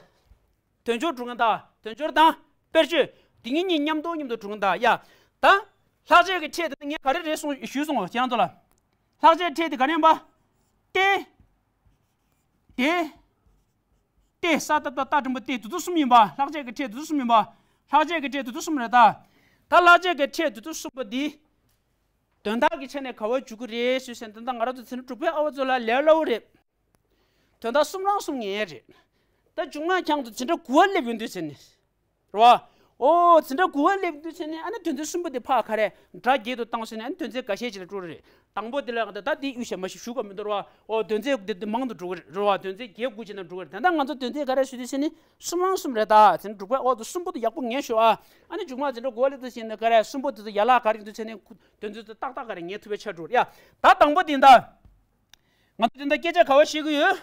དོན་སྦྱོར་འགྲོ་གི་ཡིན་ད། དོན་སྦྱོར་དང་དཔེར་བརྗོད་དེ་གཉིས་གཉིས་མཉམ་དུ་མཉམ་དུ་འགྲོ་གི་ཡིན་ད། ཡ། ད་ལྷག་བཅས་ཀྱི་ཕྲད་དེ་ངས་ག་རེ་རེད་གསུངས་ཞུས་སོང་ཁྱེད་རང་ཚོ་ལ། ལྷག་བཅས་ཕྲད་དེ་ག་རེ་ཡིན་པ། སྟེ། དེ། སྟེ་ས་ཏ་བཏགས་རྟ་འགྲེང་བུ་སྟེ། དེ་ཚོ་གསུམ་ཡིན་པ། ལྷག་བཅས་ཀྱི་ཕྲད་དེ་ཚོ་གསུམ་ཡིན་པ། ལྷག་བཅས་ཀྱི་ཕྲད་དེ་ཚོ་གསུམ་རེད་ད། ད་ལྷག་བཅས་ཀྱི་ཕྲད་དེ་ཚོ་གསུམ་པོ་འདི། དོན་དག་གི་ཆ་ནས་ག་པར་འཇུག་གི་རེད་ཟེར་ཟེར་ན། ད་ལྟ་ང་རང་ཚོ་འཛིན་གྲྭ་དྲུག་པའི་ཨ་བ་ཚོ་ལ་ལས་སླ་པོ་རེད། དོན་དག་གསུམ་རང་གསུམ་ངེས་རེད། ད་མཇུག་མ་ཁྱེད་ཚོ་འཛིན་གྲྭ་དགུ་པ་སླེབས་ཡོང་དུས་ཟེར་ནས། རེད་བ། ཨོ་འཛིན་གྲྭ་དགུ་པ་སླེབས་དུས་ཟེར་ནས་ཨ་ནི་དོན་ཚན་གསུམ་པོ་དེ་ཕར་ག་རེ་སྒྲ་བརྒྱད་དུ་བཏང་ཟེར་ནས། ཨ་ནི་དོན་ཚན་འགའ་ཤས་ཅིག་ལ་སྤྲོད་རེད། དང་པོ་དེ་ལ་ད་ལྟ་དེ་ཡུལ་ཞེས་མ་ཞིག་ཞུ་ག་མི་འདུག་རེད་བ། ཨོ་དོན་ཚན་དེ་དེ་མང་དུ་འགྲོ་གི་རེད་བ། དོན་ཚན་བརྒྱད་དགུ་ཅིག་ན་འགྲོ་གི་རེད། ད་ལྟ་ང་ཚོ་དོན་ཚན་ག་རེ་ཞུ་དུས་ཟེར་ནས་གསུམ་རང་གསུམ་རེད་ད། འཛིན་གྲྭ་དྲུག་པའི་ཨོ་དེ་གསུམ་པོ་དེ་ཡག་པོ་ངས་ཞུ་ཨ། ཨ་ནི་མཇུག་མ་འཛིན་གྲྭ་དགུ་པ་སླེབས་དུས་ཟེར་ནས་ག་རེ་གསུམ་པོ་དེ་ཚོ་ཡན་ལག་ག་རེ་ཡིན་འདུག་ཟེར་ནས་དོན་ཚན་དེ་ཏག་ཏག་ག་རེ་ངེས་ཐུབ་པའི་ཆ་འགྲོ་རེད་ཡ། ད་དང་པོ་དེ་ཡིན་ད། ང་ཚོ་དེ་འདྲ་སྐད་ཆ་ག་པར་བཤད་ཀྱི་ཡོད།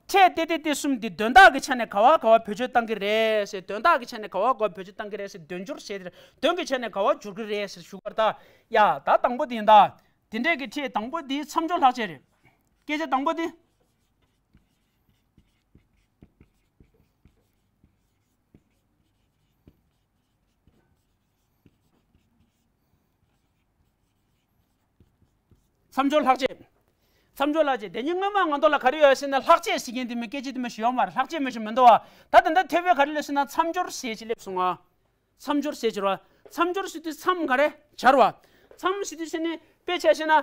ཕྲད་སྟེ་སྟེ་སྟེ་གསུམ་འདི་དོན་དག་གི་ཆ་ནས་ག་པར་ག་པར་བེད་སྤྱོད་བཏང་གི་རེད་ཟེར། དོན་དག་གི་ཆ་ནས་ག་པར་ག་པར་བེད་སྤྱོད་བཏང་གི་རེད་ཟེར། དོན་སྦྱོར་བྱས་ཏེ་དོན་གྱི་ཆ་ནས་ག་པར་སྦྱོར་གི་རེད་ཟེར་ཞུ་གར་ད། ཡ་ད་དང་པོ་དེ་ཡིན་ད། དེ་འདྲས་ཀྱི་ཕྲད་དང་པོ་དེ་མཚམས་སྦྱོར་ལྷག་བཅས་རེད། སྐད་ཆ་དང་པོ་དེ། མཚམས་སྦྱོར་ལྷག་བཅས། མཚམས་སྦྱོར་ལྷག་བཅས་དེ་ཉིད་སྔོན་མ་ང་ཚོ་ལ་ག་རེ་ཡོད་ཟེར་ན་ལྷག་བཅས་ཟེར་མཁན་དེ་མི་སྐད་ཆ་དེ་མི་ཞིག་ཡོད་མ་རེད། ལྷག་བཅས་མི་ཞིག་མི་འདུག་བ། ད་ད་ལྟ་ཐོས་པའི་ག་རེ་ལབ་ཟེར་ན་མཚམས་སྦྱོར་ཟེར་ཅིག་སླེབས་སོང་ང་། མཚམས་སྦྱོར་ཟེར་ཅིག་རེད་བ། མཚམས་སྦྱོར་ཟེར་དུས་མཚམས་ག་རེ་སྦྱར་བ། མཚམས་ཟེར་དུས་ཟེར་ནས་དཔེ་ཆ་བཤད་ན་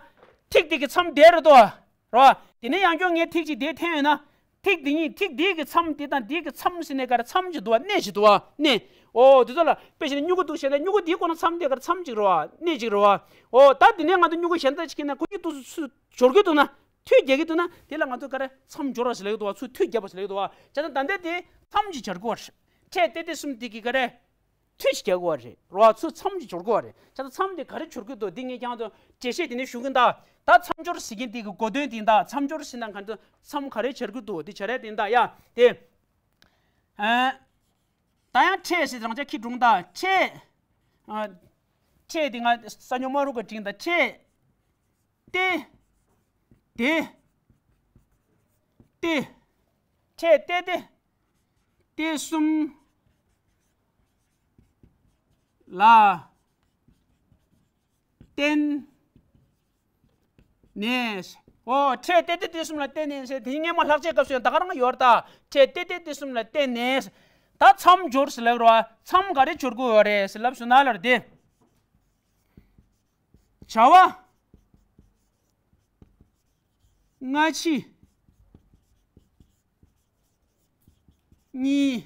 ཐིག་དེ་གི་མཚམས་དེ་རེད་དོ། རེད་བ། དེ་ནས་ཡང་བསྐྱར་ངས་ཐིག་ཅིག་དེ་འཐེན་ཡོད་ན། ཐིག་འདི་གཉིས་ཐིག་འདི་གི་མཚམས་འདི་དང་འདི་གི་མཚམས་ཟེར་ནས་ག་རེ་མཚམས་ཅིག་འདུག་བ། སྣེ་ཞིག་འདུག་བ། སྣེ། ཨོ་དེ་ཚོ་ལ་དཔེ་བྱས་ན་སྨྱུ་གུ་འདུག་བྱས་ན་སྨྱུ་གུ་འདིའི་སྒོ་ན་མཚམས་དེ་ག་རེ་མཚམས་ཅིག་རེད་བ། སྣེ་ཅིག་རེད་བ། ཨོ་ད་འདི་ནས་ང་ཚོ་སྨྱུ་གུ་གཞན་དག་ཅིག་ཁྱེར་ན་ཁོ་གཉིས་འདུག་སུ་སྦྱོར་གྱི་འདུག་ན། མཐུད་རྒྱག་གི་འདུག་ན་དེ་ལ་ང་ཚོ་ག་རེ་མཚམས་སྦྱོར་བ་ཟེར་ལེ་འདུག་བ། ཚུར་མཐུད་རྒྱག་པ་ཟེར་ལེ་འདུག་བ། བྱས་ན་ད་ལྟ་དེ་མཚམས་ཅིག་སྦྱར་དགོས་བ་རེད། ཕྲད་ཏེ་ཏེ་གསུམ་འདི་གི་ག་རེ། མཐུད་ཅིག་རྒྱག་དགོས་པ་རེད། རོ་ཚུར་མཚམས་ཅིག་སྦྱོར་དགོས་པ་རེད། བྱས་ཙང་མཚམས་དེ་ག་རེ་སྦྱོར་གྱི་འདུག་འདི་ངས་ཀྱང་ཚོ་འགྲེལ་བཤད་དེ་ནས་ཞུ་གི་འདུག་ད་མཚམས་སྦྱོར་ཟེར་མཁན་དེ་གི་གོ་དོན་དེ་ཡིན་ད། མཚམས་སྦྱོར་ཟེར་ན་ག་འདུག་མཚམས་ག་རེ་སྦྱར་གྱི་འདུག་འདི་བྱ་ར་དེ་ཡིན་ད་ཡ། དེ། ཨ། ད་ཡང་ཕྲད་ཟེར་རང་ཅག་ཁྱི་སྒྲུང་ད་ཕྲད། ཨ། ཕྲད་དེ་ང་ས་ཉོ་མ་རུ་ག་དྲིན་ད་ཕྲད། ཏེ། དེ། ཏེ། ཕྲད་ཏེ་ཏེ། ཏེ་གསུམ་ལ་བརྟེན་ནས། ཨོ་ཕྲད་ཏེ་ཏེ་ཏེ་གསུམ་ལ་བརྟེན་ནས་ཟེར་དེ་སྔོན་མ་ལྷག་བཅས་སྐབས་སུ་ཡང་ད་ག་རང་ཡོད་ད། ཕྲད་ཏེ་ཏེ་ཏེ་གསུམ་ལ་བརྟེན་ནས། ད་མཚམས་སྦྱོར་ཟེར་ལབ་རོ། མཚམས་ག་རེ་སྦྱོར་དགོས་ཡོད་རེད་ཟེར་ལབ་སོང་ན་ལར་དེ། བྱ་བ་སྔ་ཕྱི་གཉིས་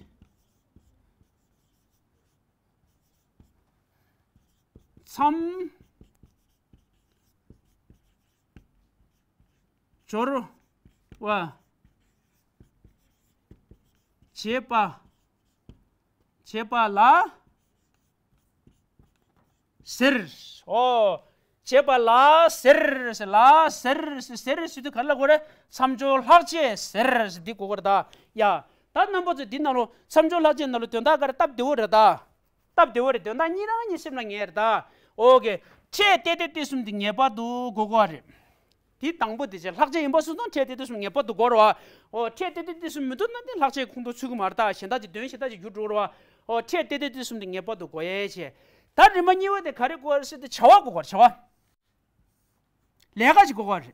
མཚམས་སྦྱོར་བ་བྱེད་པ། བྱེད་པ་ལ་ཟེར། ཨོ། བྱེད་པ་ལ་ཟེར། ལ་ཟེར། ཟེར་ཟེར་དུས་ག་རེ་ལབ་དགོས་རེད། མཚམས་སྦྱོར་ལྷག་བཅས་ཟེར་འདི་གོ་དགོས་རེད་ད། ཡ། ད་རྣམ་པ་ཚོ་འདི་ནང་ལོ་མཚམས་སྦྱོར་ལྷག་བཅས་ནང་ལོ་དོན་དག་ག་རེ་སྟབས་བདེ་བོ་རེད་ད། སྟབས་བདེ་བོ་རེད། དོན་དག་གཉིས་རང་གཉིས་སེམས་ལ་ངེས་རེད་ད། ཨོ་ཀེ། ཕྲད་ཏེ་ཏེ་ཏེ་གསུམ་འདི་ངེས་པར་དུ་གོ་དགོས་རེད། དེ་དང་པོ་དེ་བྱས་ལྷག་བཅས་ཡིན་པ་སོང་ཙང་ཕྲད་ཏེ་ཏེ་གསུམ་ངེས་པར་དུ་དགོས་རེད་བ། ཨོ་ཕྲད་ཏེ་ཏེ་ཏེ་གསུམ་མི་འདུག་ན་དེ་ལྷག་བཅས་ཁོངས་གཏོགས་ཚུད་ཀྱི་མ་རེད་ད། གཞན་དག་ཅིག་དོན་གཞན་དག་ཅིག་འགྱུར་འགྲོ་གི་རེད་བ། ཨོ་ཕྲད་ཏེ་ཏེ་ཏེ་གསུམ་དེ་ངེས་པར་དུ་དགོས་ཡས་བྱས། ད་རིམ་པ་གཉིས་པ་དེ་ག་རེ་དགོས་རེད་ཟེར་ཏེ་བྱ་བ་དགོས་གོ་རེད། བྱ་བ། ལས་ཀ་ཅིག་དགོས་གོ་རེད།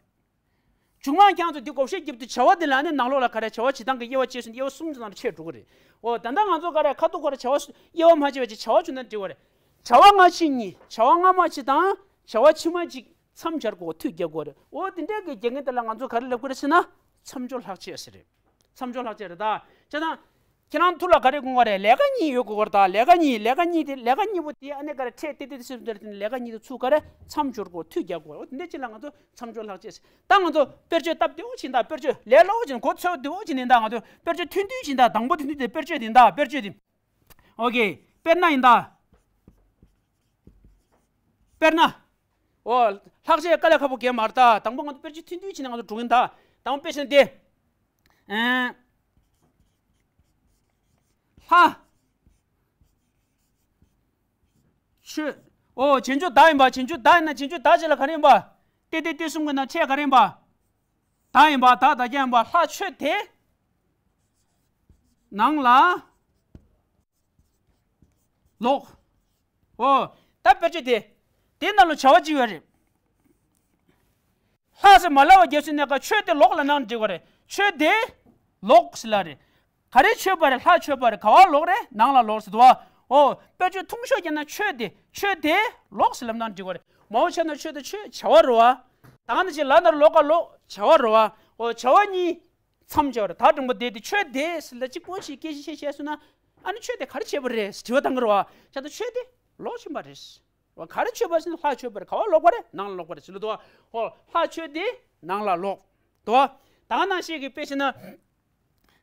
མཇུག་མ་ཁྱེད་ཚོ་འདི་བགོ་བཤའ་རྒྱབ་དུས་བྱ་བ་འདི་ལ་ནི་ནང་ལོགས་ལ་ག་རེ་བྱ་བ་བྱེད་སྟངས་ཀྱི་དབྱེ་བ་བཅས་སོང་། དབྱེ་བ་གསུམ་གྱི་ནང་དུ་ཕྱེ་འགྲོ་གི་རེད། འོ་ད་ལྟ་ང་ཚོ་ག་རེ་ཁ་ཐུག་ག་རེ་བྱ་བ་དབྱེ་བ་མ་ཕྱེ་བ་ཅིག་བྱ་བ་བྱུང་ན་འགྲིག་གི་རེད། བྱ་བ་སྔ་ཕྱི་གཉིས། བྱ་བ་སྔ་མ་གཅིག་དང་བྱ་བ་ཕྱི་མ་གཅིག་མཚམས་སྦྱར་དགོས། མཐུད་རྒྱག་དགོས་རེད། འོ་དེ་འདྲའི་གི་རྒྱག་མཁན་དེ་ལ་ང་ཚོ་ག་རེ་ལབ་དགོས་རེད་ཟེར་ན་མཚམས་སྦྱོར་ལྷག་བཅས་ཟེར་རེད། མཚམས་སྦྱོར་ལྷག་བཅས་རེད་ད། བྱས་ཙང་ཁྱེད་རང་ཐུགས་ལ་ག་རེ་དགོངས་པ་རེད། ལས་ཀ་གཉིས་ཡོད་དགོས་རེད་ད། ལས་ཀ་གཉིས། ལས་ཀ་གཉིས་དེ། ལས་ཀ་གཉིས་པོ་དེ་ཨ་ནི་ག་རེ་ཕྲད་ཏེ་ཏེ་ཏེ་སེམས་ཚོར་དེ་ནི་ལས་ཀ་གཉིས་དེ་ཚུར་ག་རེ་མཚམས་སྦྱོར་དགོས། མཐུད་རྒྱག་དགོས། འོ་དེ་འདྲ་ཅིག་ལ་ང་ཚོ་མཚམས་སྦྱོར་ལྷག་བཅས། ད་ང་ཚོ་དཔེར་བརྗོད་སྟབས་བདེ་བོ་ཅིག་ད། དཔེར་བརྗོད་ལས་སླ་བོ་ཅིག་གོ་ཚོད་བདེ་བོ་ཅིག་ནི་ད། ང་ཚོ་དཔེར་བརྗོད་ཐུང་ཐུང་ཅིག་ད། དང་པོ་ཐུང་ཐུང་དེ་དཔེར་བརྗོད་དེ་ད། དཔེར་བརྗོད་དེ། ཨོ་ཀེ། དཔེར་ན་ཡིན་ད། དཔེར་ན། ཨོ། ལྷག་བཅས་དཀའ་ལས་ཁག་པོ་གང་ཡང་མ་རེད་ད། དང་པོ་ང་ཚོ་དཔེར་བརྗོད་ཐུང་ཐུང་བྱས་ནས་ང་ཚོ་འགྲོ་གིན་ད། དང་པོ་དཔེ་བཞག་ན་དེ། ཨེ། ལྷ། ཆོས། ཨོ། བྱེད་འགྱུར་བདག་ཡིན་པ། བྱེད་འགྱུར་བདག་ཡིན་ན་བྱེད་འགྱུར་བདག་ཅིག་ལ་ག་རེ་ཡིན་པ། ཏེ་ཏེ་ཏེ་གསུམ་གྱི་ནང་ཕྲད་ག་རེ་ཡིན་པ། བདག་ཡིན་པ། བདག་བདག་རྐྱང་ཡིན་པ། ལྷ་ཆོས་དེ་ནང་ལ་ལོག། ཨོ། ད་དཔེར་བརྗོད་དེ། དེ་ནང་ལ་བྱ་བ་གཅིག་ཡོད་རེད། ལྷ་ཟེར་མ་ལབ་པ་རྒྱབ་ཟིན་ནས་ཀ་ཆོས་དེ་ལོག་ལབ་ན་འགྲིག་གི་རེད། ཆོས་དེ་ལོག་ཟེར་ལབ་རེད། ག་རེ་ཆོད་པ་རེད། ལྷ་ཆོད་པ་རེད། ག་བ་ལོག་རེད། ནང་ལ་ལོག་ཟེར་འདུག་བ། ཨོ། དཔེར་བརྗོད་ཐུང་ཤོས་བརྒྱབ་ན་ཆོས་དེ། ཆོས་དེ་ལོག་ཟེར་ལབ་ན་འགྲིག་གི་རེད། མ་འོངས་ཆ་ན་ཆོས་དེ་ཆོས་བྱ་བ་རེད་བ། ད་ག་ནང་བཞིན་ལ་ན་རོ་ལོ་ཀ་ལོ་བྱ་བ་རེད་བ། ཨོ། བྱ་བ་གཉིས་མཚམས་སྦྱར་བ་རེད། ད་དྲང་པོ་དེ་དེ་ཆོས་དེ་ཟེར་ལ་གཅིག་པོ་ཞིག་སྐད་ཆ་བཤད་བཤད་སོང་ན། ཨ་ནི་ཆོས་དེ་ག་རེ་བྱེད་པ་རེད་ཟེར་དྲི་བ་བཏང་གི་རེད་བ། བྱས་ཙང་ཆོས་དེ་ལོག་ཕྱིན་པ་རེད། ག་རེ་ཆོད་པ་ཟེར་ན་ལྷ་ཆོད་པ་རེད། ག་བ་ལོག་པ་རེད། ནང་ལ་ལོག་པ་རེད་ཟེར་ལོ་དོ། ཧོ། ལྷ་ཆོས་དེ་ནང་ལ་ལོག་དོ། ད་ག་ནང་བཞིན་གྱི་དཔེ་བྱས་ན།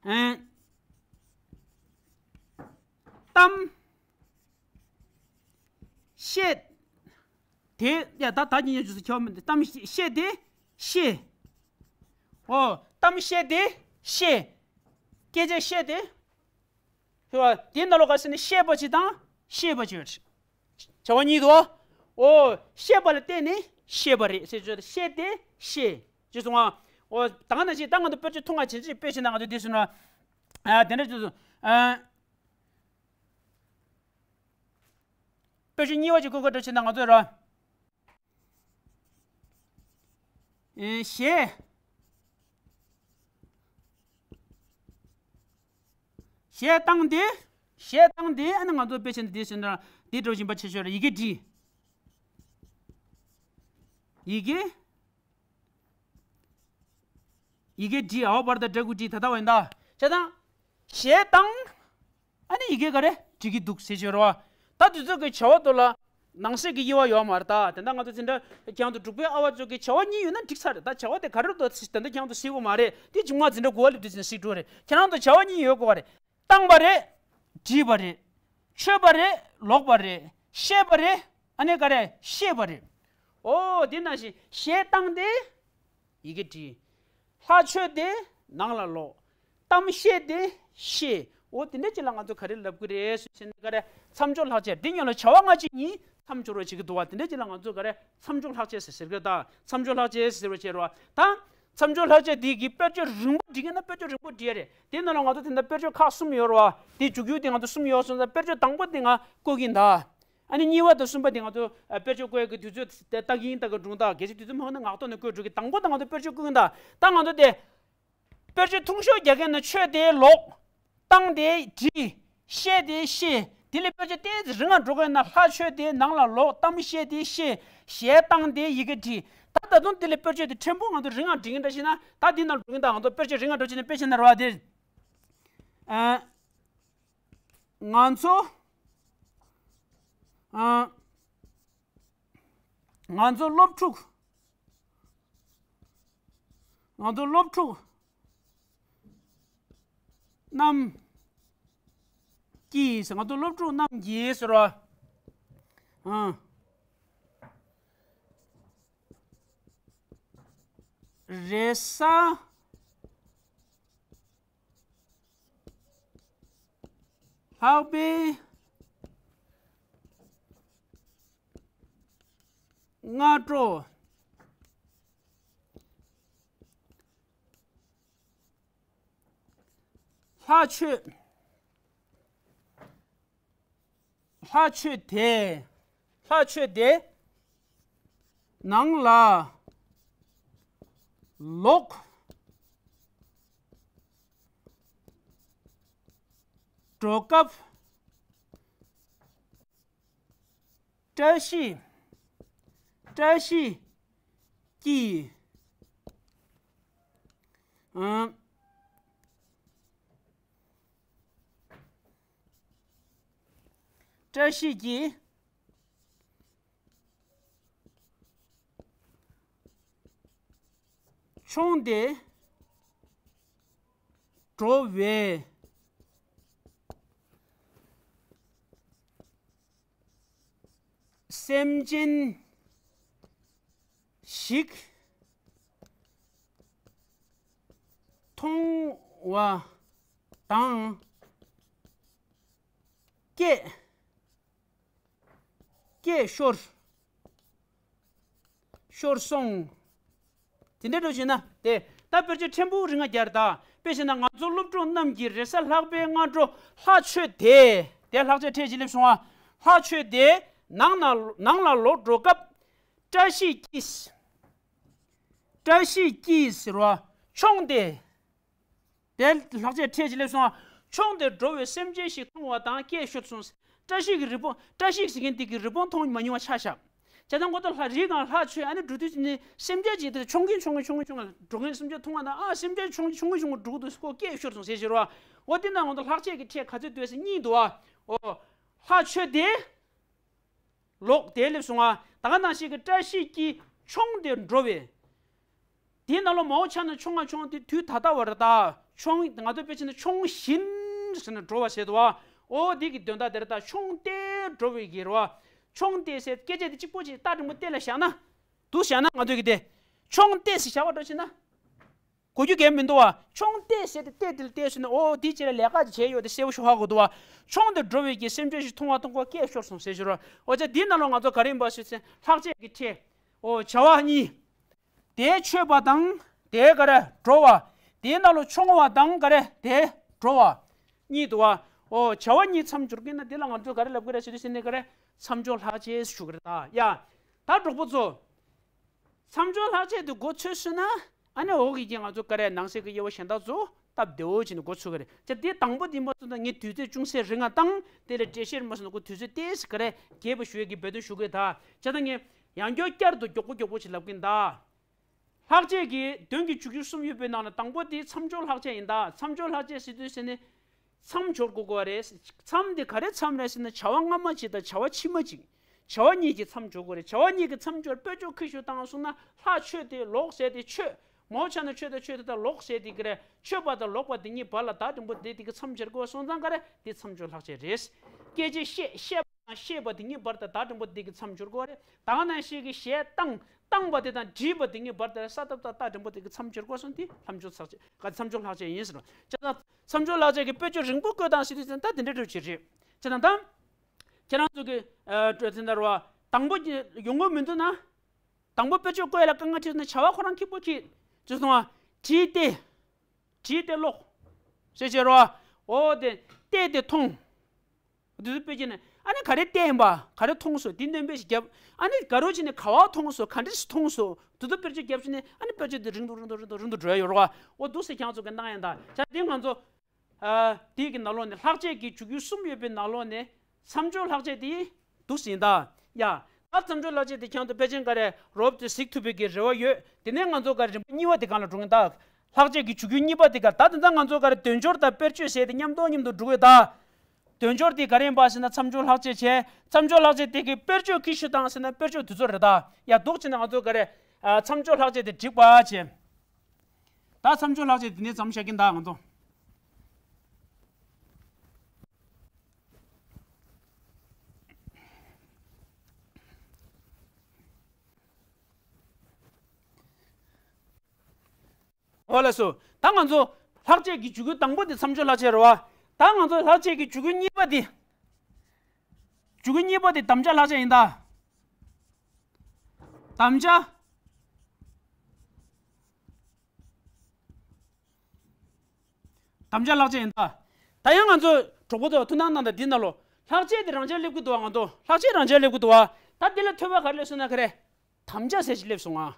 ཨེ། གཏམ་བཤད་དེ། ཡ་ད་ད་ཉིན་ཉོན་ཆུ་ཚོད་ཁྱོད་མི་འདི་གཏམ་བཤད་དེ་བཤད། ཨོ། གཏམ་བཤད་དེ་བཤད། སྐད་ཆ་བཤད་དེ། ཧེ་བ། དེའི་ནང་ལོགས་ག་ཟེར་ན་བཤད་པ་ཅིག་དང་ཤེས་པ་ཅིག་ཡོད་རེད། བྱ་བ་གཉིས་འདུག་ཨོ། བཤད་པ་ལ་བརྟེན་ནས་ཤེས་པ་རེད་ཟེར་བརྗོད། བཤད་དེ་ཤེས་ཅེས་གསུངས་པ། ཨོ། ད་ག་ནང་བཞིན་ད་ང་ཚོ་དཔེར་བརྗོད་ཐུང་ང་བྱེད་ཅིག་དཔེ་བྱས་ན་ང་ཚོ་འདི་ཟེར་ན། ཨ། དེ་འདྲ་བྱས་སོང་། ཨ། དཔེར་བརྗོད་གཉིས་པ་ཅིག་བཀོད་ཁ་འདྲ་བྱས་ན་ང་ཚོས་ར། ཨེ། གཞས། གཞས་བཏང་སྟེ། གཞས་བཏང་སྟེ་ཨ་ནི་ང་ཚོ་དཔེ་བྱས་ན་འདི་བྱས་ན་འདི་འདྲ་བཞིན་པ་བྱེད་ཆོག་རེད། ཡི་གེ་བྲིས། ཡི་གེ་ཡི་གེ་བྲིས། འ་བར་ད་འགྲ་གུ་བྲིས། ད་ལྟ་བ་ཡིན་ད། བྱས་ཙང་། གཞས་བཏང་། ཨ་ནི་ཡི་གེ་ག་རེ་བྲིས་ཀྱི་འདུག་ཟེར་ཆོག་རེད་བ། ད་དུས་ཚོད་ཀྱི་བྱ་བ་དེ་ལ་ནང་གསེས་ཀྱི་དབྱེ་བ་ཡོད་མ་རེད་ད། དེ་འདྲ་ང་ཚོ་དེ་འདྲ་ཁྱེད་རང་ཚོ་འབྲུག་པའི་ཨ་བ་ཚོ་གི་བྱ་བ་གཉིས་ཡོད་ན་འགྲིག་ས་རེད། ད་བྱ་བ་དེ་ག་རེ་འདུག་དེ་འདྲ་ཁྱེད་རང་ཚོ་ཤེས་དགོས་མ་རེད། དེ་ཅིག་མ་འཛིན་གྲྭ་དགུ་པ་སླེབས་དུས་ཙམ་ཤེས་འགྲོ་རེད། ཁྱེད་རང་ཚོ་བྱ་བ་གཉིས་ཡོད་དགོས་པ་རེད། བཏང་པ་རེད། བྲིས་པ་རེད། མཆོད་པ་རེད། ཀློག་པ་རེད། བཤད་པ་རེད། ཨ་ནི་ག་རེ་ཤེས་པ་རེད། ཨོ་དེ་ནང་བཞིན་གཞས་བཏང་སྟེ། ཡི་གེ་བྲིས། ལྷ་མཆོད་དེ་ནང་ལ་ལོག་གཏམ་བཤད་དེ་བཤད། འོ་དེ་འདྲ་ཅིག་ལ་ང་ཚོ་ག་རེ་ལབ་ཀྱི་རེད་ཟེར་ན་ག་རེ་མཚམས་སྦྱོར་ལྷག་བཅས། འདི་ཉིད་ལ་བྱ་བ་སྔ་ཕྱི་གཉིས་མཚམས་སྦྱོར་བ་བྱེད་ཀྱི་འདུག་བ། དེ་འདྲ་ཅིག་ལ་ང་ཚོ་ག་རེ་མཚམས་སྦྱོར་ལྷག་བཅས་ཟེར་ཟེར་གི་ད། མཚམས་སྦྱོར་ལྷག་བཅས་ཟེར་བ་བྱས་རེད་བ། ད་མཚམས་སྦྱོར་ལྷག་བཅས་འདི་གི་དཔེར་བརྗོད་རིང་པོ་འབྲི་གི་ན་དཔེར་བརྗོད་རིང་པོ་འབྲི་ཡ་རེད། དེ་ནང་ལ་ང་ཚོ་དེ་འདྲ་དཔེར་བརྗོད་ཁག་གསུམ་ཡོད་རེད་བ། དེ་འཇུག་ཡུལ་དེ་ང་ཚོ་གསུམ་ཡོད་སོང་ཙང་དཔེར་བརྗོད་དང་པོ་དེ་ང་བཀོད་ཀྱིན་ད། ཨ་ནི་གཉིས་པ་དང་གསུམ་པ་དེ་ང་ཚོ་ཨ་དཔེར་བརྗོད་བཀོད་ཡག་གི་དུས་ཚོད་དེ་ལྟ་གི་ཡིན། ལྟ་གི་འགྲོ་ད། གལ་སྲིད་དུས་ཚོད་མང་ན་ངག་ཐོག་ནས་བཀོད་འགྲོ་གི། དང་པོ་དེ་ང་ཚོ་དཔེར་བརྗོད་བཀོད་ཀྱིན་ད། ད་ང་ཚོ་དེ་དཔེར་བརྗོད་ཐུང་ཤོས་རྒྱག་མཁན་ན་མཆོད་དེ་ཀློག་བཏང་སྟེ་བྲིས། བཤད་དེ་བཤད། དེ་ལས་དཔེར་བརྗོད་ཏོག་ཙམ་རིང་ང་འགྲོ་གི་ཡིན་ན་ལྷ་མཆོད་དེ་ནང་ལ་ལོག་གཏམ་བཤད་དེ་བཤད། གཞས་བཏང་སྟེ་ཡི་གེ་བྲིས། ད་ད་དུང་དེ་ལས་དཔེར་བརྗོད་དེ་ཕྲན་བུ་ང་ཚོ་རིང་ང་འབྲི་གི་འདྲ་ཞིག་ན། ད་འདི་ནང་འགྲོ་གི་ཡིན་ད། ང་ཚོ་དཔེར་བརྗོད་རིང་ང་འགྲོ་བྱས་ན། དཔེ་བྱས་ན་རེད་བ། དེ། ཨ། ང་ཚོ། ཨ། ང་ཚོ་སློབ་ཕྲུག་ང་ཚོ་སློབ་ཕྲུག་རྣམས་ཀྱིས། ང་ཚོ་སློབ་ཕྲུག་རྣམས་ཀྱིས་ཟེར་བ། ཨ། རེས་གཟའ་ལྷག་པའི་སྔ་དྲོ། ལྷ་མཆོད། ལྷ་མཆོད་དེ། ལྷ་མཆོད་དེ་ནང་ལ་ལོག་འགྲོ་སྐབས། བཀྲ་ཤིས། བཀྲ་ཤིས་ཀྱིས། ཨང་། བཀྲ་ཤིས་ཀྱིས། མཆོང་སྟེ་འགྲོ་བའི་སེམས་ཅན་ཞིག་མཐོང་བ་དང་། སྐད། སྐད་ཤོར། ཤོར་སོང་། དེ་འདྲ་འགྲོ་བྱས་ན་དེ། ད་དཔེར་བརྗོད་ཕྲན་བུ་རིང་ང་རྒྱག་རེད་ད། དཔེ་བྱས་ན། ང་ཚོ་སློབ་ཕྲུག་རྣམས་ཀྱིས་རེས་གཟའ་ལྷག་པའི་སྔ་དྲོ་ལྷ་མཆོད་དེ། དེ་ལྷག་བཅས་ཕྲད་ཅིག་སླེབས་སོང་ཨ། ལྷ་མཆོད་དེ་ནང་ན་ནང་ལ་ལོག་འགྲོ་སྐབས། བཀྲ་ཤིས་ཀྱིས། བཀྲ་ཤིས་ཀྱིས་ཟེར་བ། མཆོང་སྟེ། དེ་ལྷག་བཅས་ཕྲད་ཅིག་སླེབས་སོང་ཨ། མཆོང་སྟེ་འགྲོ་བའི་སེམས་ཅན་ཞིག་མཐོང་བ་དང་། སྐད་ཤོར་སོང་། བཀྲ་ཤིས་ཀྱི་རི་བོང་། བཀྲ་ཤིས་ཟེར་མཁན་དེ་གི་རི་བོང་མཐོང་མ་མྱོང་བ་ཆ་བཞག་བྱས་ཙང་ཁོ་ཚོ་ལྷ་རི་སྒང་ལྷ་མཆོད། ཨ་ནི་འགྲོ་དུས་ནི་སེམས་ཅན་ཅིག་དེ་མཆོང་གིན་མཆོང་གིན་མཆོང་གིན་མཆོང་གིན་འགྲོ་མཁན་སེམས་ཅན་མཐོང་བ་དང་། ཨ། སེམས་ཅན་མཆོང་མཆོང་གིན་མཆོང་གིན་འགྲོ་གི་འདུག་ཁོ་སྐད་ཤོར་སོང་ཟེར་ཟེར་བ། འོ་དེ་ན་ང་ཚོ་ལྷག་བཅས་ཀྱི་ཕྲད་ག་ཚོད་འདུག་ཟེར། གཉིས་འདུག་ཨ། འོ། ལྷ་མཆོད་དེ། ལོག་དེ་སླེབས་སོང་ང་། ད་ག་ནང་བཞིན་གྱི་བཀྲ་ཤིས་ཀྱིས་མཆོང་སྟེ་འགྲོ་བས། དེའི་ནང་ལོགས་མའོ་ཆ་ན་མཆོང་ང་མཆོང་དེ་དུས་ད་ལྟ་བར་ད། མཆོང་། ང་ཚོ་དཔེ་བྱས་ན་མཆོང་བཞིན་ཟེར་ན་འགྲོ་བ་ཟེར་དུ་བ། འོ་དེ་གི་དོན་དག་དེར་ད་མཆོང་སྟེ་འགྲོ་བའི་གི་རེད་བ། མཆོང་སྟེ་ཟེར་སྐད་ཆ་དེ་གཅིག་པོ་ཅིག་རྟགས་འགྲེང་བུ་སྟེ་ལ་བཞག་ན། འདུག་བཞག་ན་ང་ཚོ་གི་དེ། མཆོང་སྟེ་ཟེར་བཞག་པ་འགྲོ་བྱས་ན། གོ་རྒྱུ་གལ་མི་འདུག་བ། མཆོང་སྟེ་ཟེར་ཏེ་སྟེ་དེ་ལ་སྟེ་ཟེར་ནས། འོ་དེའི་རྗེས་ལ་ལས་ཀ་ཅིག་བྱས་ཡོད་དེ་གསལ་པོ་ཞིག་ཧ་གོ་འདུག་བ། མཆོང་སྟེ་འགྲོ་བའི་གི་སེམས་ཅན་ཞིག་མཐོང་བ་དང་། ཁོ་སྐད་ཤོར་སོང་ཟེར་ཞུ་རོགས། འོ་ཅག་འདིའི་ནང་ལོགས་ང་ཚོ་ག་རེ་ཡིན་པ་ཞུ་ཚེ། ལྷག་བཅས་ཀྱི་ཕྲད། འོ་བྱ་བ་གཉིས། དེ་མཆོད་པ་དང་དེ་ག་རེ་འགྲོ་བ། དེའི་ནང་ལོགས་མཆོང་བ་དང་ག་རེ་དེ་འགྲོ་བ་གཉིས་འདུག་བ། འོ་བྱ་བ་གཉིས་མཚམས་སྦྱོར་གྱི་ན་དེ་ལ་ང་ཚོ་ག་རེ་ལབ་ཀྱི་རེད་ཞུ་དུས་ཟེར་ནས། ག་རེ་མཚམས་སྦྱོར་ལྷག་བཅས་ཞུ་གི་རེད་ད། ཡ། ད་གྲོགས་པོ་ཚོ། མཚམས་སྦྱོར་ལྷག་བཅས་དེ་མགོ་ཚོས་སོང་ན། ཨ་ནི་འོག་གི་རྐྱེན་ང་ཚོ་ག་རེ་ནང་གསེས་ཀྱི་དབྱེ་བ་གཞན་དག་ཚོ་སྟབས་བདེ་བོ་བྱས་ནས་མགོ་ཚོས་གི་རེད། ཅེས་དེ་དང་པོ་དེ་མ་ཚོས་ན་ངས་དུས་ཚོད་ཅུང་ཟད་རིང་ང་བཏང་། དེ་ལས་འགྲེལ་བཤད་མ་སོང་ན་ཁོ་དུས་ཚོད་ཏོག་ཙམ་ག་རེ་རྒྱས་པ་ཞུ་ཡས་ཀྱི་འབད་བརྩོན་ཞུ་གི་ད། བྱས་ཙང་ངས་ཡང་བསྐྱར་བསྐྱར་དུ་མགྱོགས་པོ་མགྱོགས་པོ་ཞིག་ལབ་གིན་ད། ལྷག་བཅས་ཀྱི་དོན་གྱི་འཇུག་ཡུལ་གསུམ་ཡོད་པའི་ནང་ལ་དང་པོ་དེ་མཚམས་སྦྱོར་ལྷག་བཅས་ཡིན་ད། མཚམས་སྦྱོར་ལྷག་བཅས་ཟེར་དུས་ཟེར་ནས། མཚམས་སྦྱོར་དགོས་དགོས་རེད། མཚམས་དེ་ག་རེ་མཚམས་རེད་ཟེར་ན་བྱ་བ་སྔ་མ་གཅིག་དང་བྱ་བ་ཕྱི་མ་གཅིག་བྱ་བ་གཉིས་ཀྱི་མཚམས་སྦྱོར་དགོས་རེད། བྱ་བ་གཉིས་ཀྱི་མཚམས་སྦྱོར་དཔེར་བརྗོད་ཁུལ་ཞུ་བཏང་སོང་ན། ལྷག་ཆོས་དེ་ལོག་ཟེར་དེ་ཆོས། མོ་ཆ་ན་ཆོས་དང་ཆོས་དེ་དང་ལོག་ཟེར་དེ་ག་རེ། ཆོས་པ་དང་ལོག་པ་དེ་གཉིས་བར་ལ་བརྡ་འགྲེང་བུ་དེ་དེ་གི་མཚམས་སྦྱར་དགོས་སོང་ཙང་ག་རེ་དེ་མཚམས་སྦྱོར་ལྷག་བཅས་རེད། སྐད་ཅིག་བཤད་བཤད་པ་དང་ཤེས་པ་དེ་གཉིས་བར་དུ་བརྡ་འགྲེང་བུ་དེ་གི་མཚམས་སྦྱོར་དགོས་རེད། ད་ག་ནང་བཞིན་གྱི་གཞས་བཏང་བཏང་བ་དེ་དང་བྲིས་པ་དེ་གཉིས་བར་དུ་ས་ཏབ་ཏ་བརྡ་འགྲེང་བུ་དེ་གི་མཚམས་སྦྱོར་དགོས་སོང་དེ་ལྷག་མཚམས་སྦྱོར་ལྷག་བཅས་ག་མཚམས་སྦྱོར་ལྷག་བཅས་ཡིན་ཟེར་བ། བྱས་ཙང་མཚམས་སྦྱོར་ལྷག་བཅས་ཀྱི་དཔེར་བརྗོད་རིང་པོ་བཀོད་སྟངས་ཞིག་དུས་ཙམ་ད་དེ་འདྲ་འགྲོ་བྱེད་རེད། བྱས་ཙང་ད་ཁྱེད་རང་ཚོ་གི་ཨ་དེ་འདྲ་རེད་བ། དང་པོ་ཡོང་གི་མི་འདུག་ན། དང་པོ་དཔེར་བརྗོད་བཀོད་ཡ་ལ་དཀའ་ངལ་འཕྲད་ན་བྱ་བ་ཁོ་རང་ཁྱི་པོ་ཁྱི། ཅེས་གསུངས་པ། བྲིས་ཏེ། བྲིས་ཏེ་ཀློག་ཞེས་བྱ་རོ། འོ་དེ། བལྟས་ཏེ་མཐོང་། དུས་ཚོད་དཔེ་བྱས་ནས་ཨ་ནི་ག་རེ་བལྟས་ཡིན་པ་ག་རེ་མཐོང་སོང་དེ་འདོན་སྤེལ་ཞིག་བརྒྱབ། ཨ་ནི་དགའ་རོགས་བྱས་ནས་ག་བ་མཐོང་སོང་ག་འདྲ་ཞིག་མཐོང་སོང་དུས་ཚོད་དཔེར་བརྗོད་བརྒྱབ་བྱས་ནས་ཨ་ནི་དཔེར་བརྗོད་དེ་རིང་དུ་རིང་དུ་རིང་དུ་རིང་དུ་འགྲོ་ཡ་ཡོད་རོ། འོ་འདུག་སེ་ཁྱེད་ཚོ་གི་གནང་ཡ་ད་ཆ་དེ་ང་ཚོ། ཨ། དེའི་གི་ནང་ལོགས་ནས་ལྷག་བཅས་ཀྱི་འཇུག་ཡུལ་གསུམ་ཡོད་པའི་ནང་ལོགས་ནས་མཚམས་སྦྱོར་ལྷག་བཅས་དེ་འདུག་ཟིན་ད། ཡ། ད་མཚམས་སྦྱོར་ལྷག་བཅས་དེ་ཁྱེད་ཚོ་ཕལ་ཆེར་ག་རེ་རོབ་ཏུ་གཟིགས་ཐུབ་པའི་གི་རེ་བ་ཡོད། དེ་ནས་ང་ཚོ་ག་རེ་རིམ་པ་གཉིས་པ་དེ་སྒང་ལ་འགྲོ་གིན་ད། ལྷག་བཅས་ཀྱི་འཇུག་ཡུལ་གཉིས་པ་དེ་ག་ད་དེ་ད་ང་ཚོ་ག་རེ་དོན་སྦྱོར་དང་དཔེར་བརྗོད་ཟེར་དེ་མཉམ་དུ་མཉམ་དུ་འགྲོ་གི་ད། དོན་སྦྱོར་དེ་ག་རེ་ཡིན་པ་ཟེར་ན་མཚམས་སྦྱོར་ལྷག་བཅས་བྱས། མཚམས་སྦྱོར་ལྷག་བཅས་དེ་གི་དཔེར་བརྗོད་ཀྱི་ཞུ་སྟངས་ཟེར་ན་དཔེར་བརྗོད་དེ་ཚོ་རེད་ད། ཡ་འདུག་བྱས་ན་ང་ཚོ་ག་རེ། ཨ། མཚམས་སྦྱོར་ལྷག་བཅས་དེ་འགྲིག་པ་བྱས། ད་མཚམས་སྦྱོར་ལྷག་བཅས་དེ་ནས་མཚམས་བཞག་གིན་ད་ང་ཚོ། འོ་ལགས་སོ། ད་ང་ཚོ་ལྷག་བཅས་ཀྱི་འཇུག་ཡུལ་དང་པོ་དེ་མཚམས་སྦྱོར་ལྷག་བཅས་རེད་བ། ད་ང་ཚོ་ལྷག་བཅས་ཀྱི་འཇུག་ཡུལ་གཉིས་པ་དེ། འཇུག་ཡུལ་གཉིས་པ་དེ་དམ་བཅའ་ལྷག་བཅས་ཡིན་ད། དམ་བཅའ། དམ་བཅའ་ལྷག་བཅས་ཡིན་ད། ད་ཡང་ང་ཚོ་གྲོགས་པོ་ཚོ་ཐུགས་སྣང་གནང་དང་འདི་ན་ལོ། ལྷག་བཅས་དེ་རང་འཇགས་སླེབས་ཀྱི་འདུག་བ་ང་ཚོ། ལྷག་བཅས་རང་འཇགས་སླེབས་ཀྱི་འདུག་བ། ད་འདི་ལ་ཐོས་པ་ག་རེ་སླེབས་སོང་ན་ག་རེ། དམ་བཅའ་ཟེར་ཞིག་སླེབས་སོང་ང་།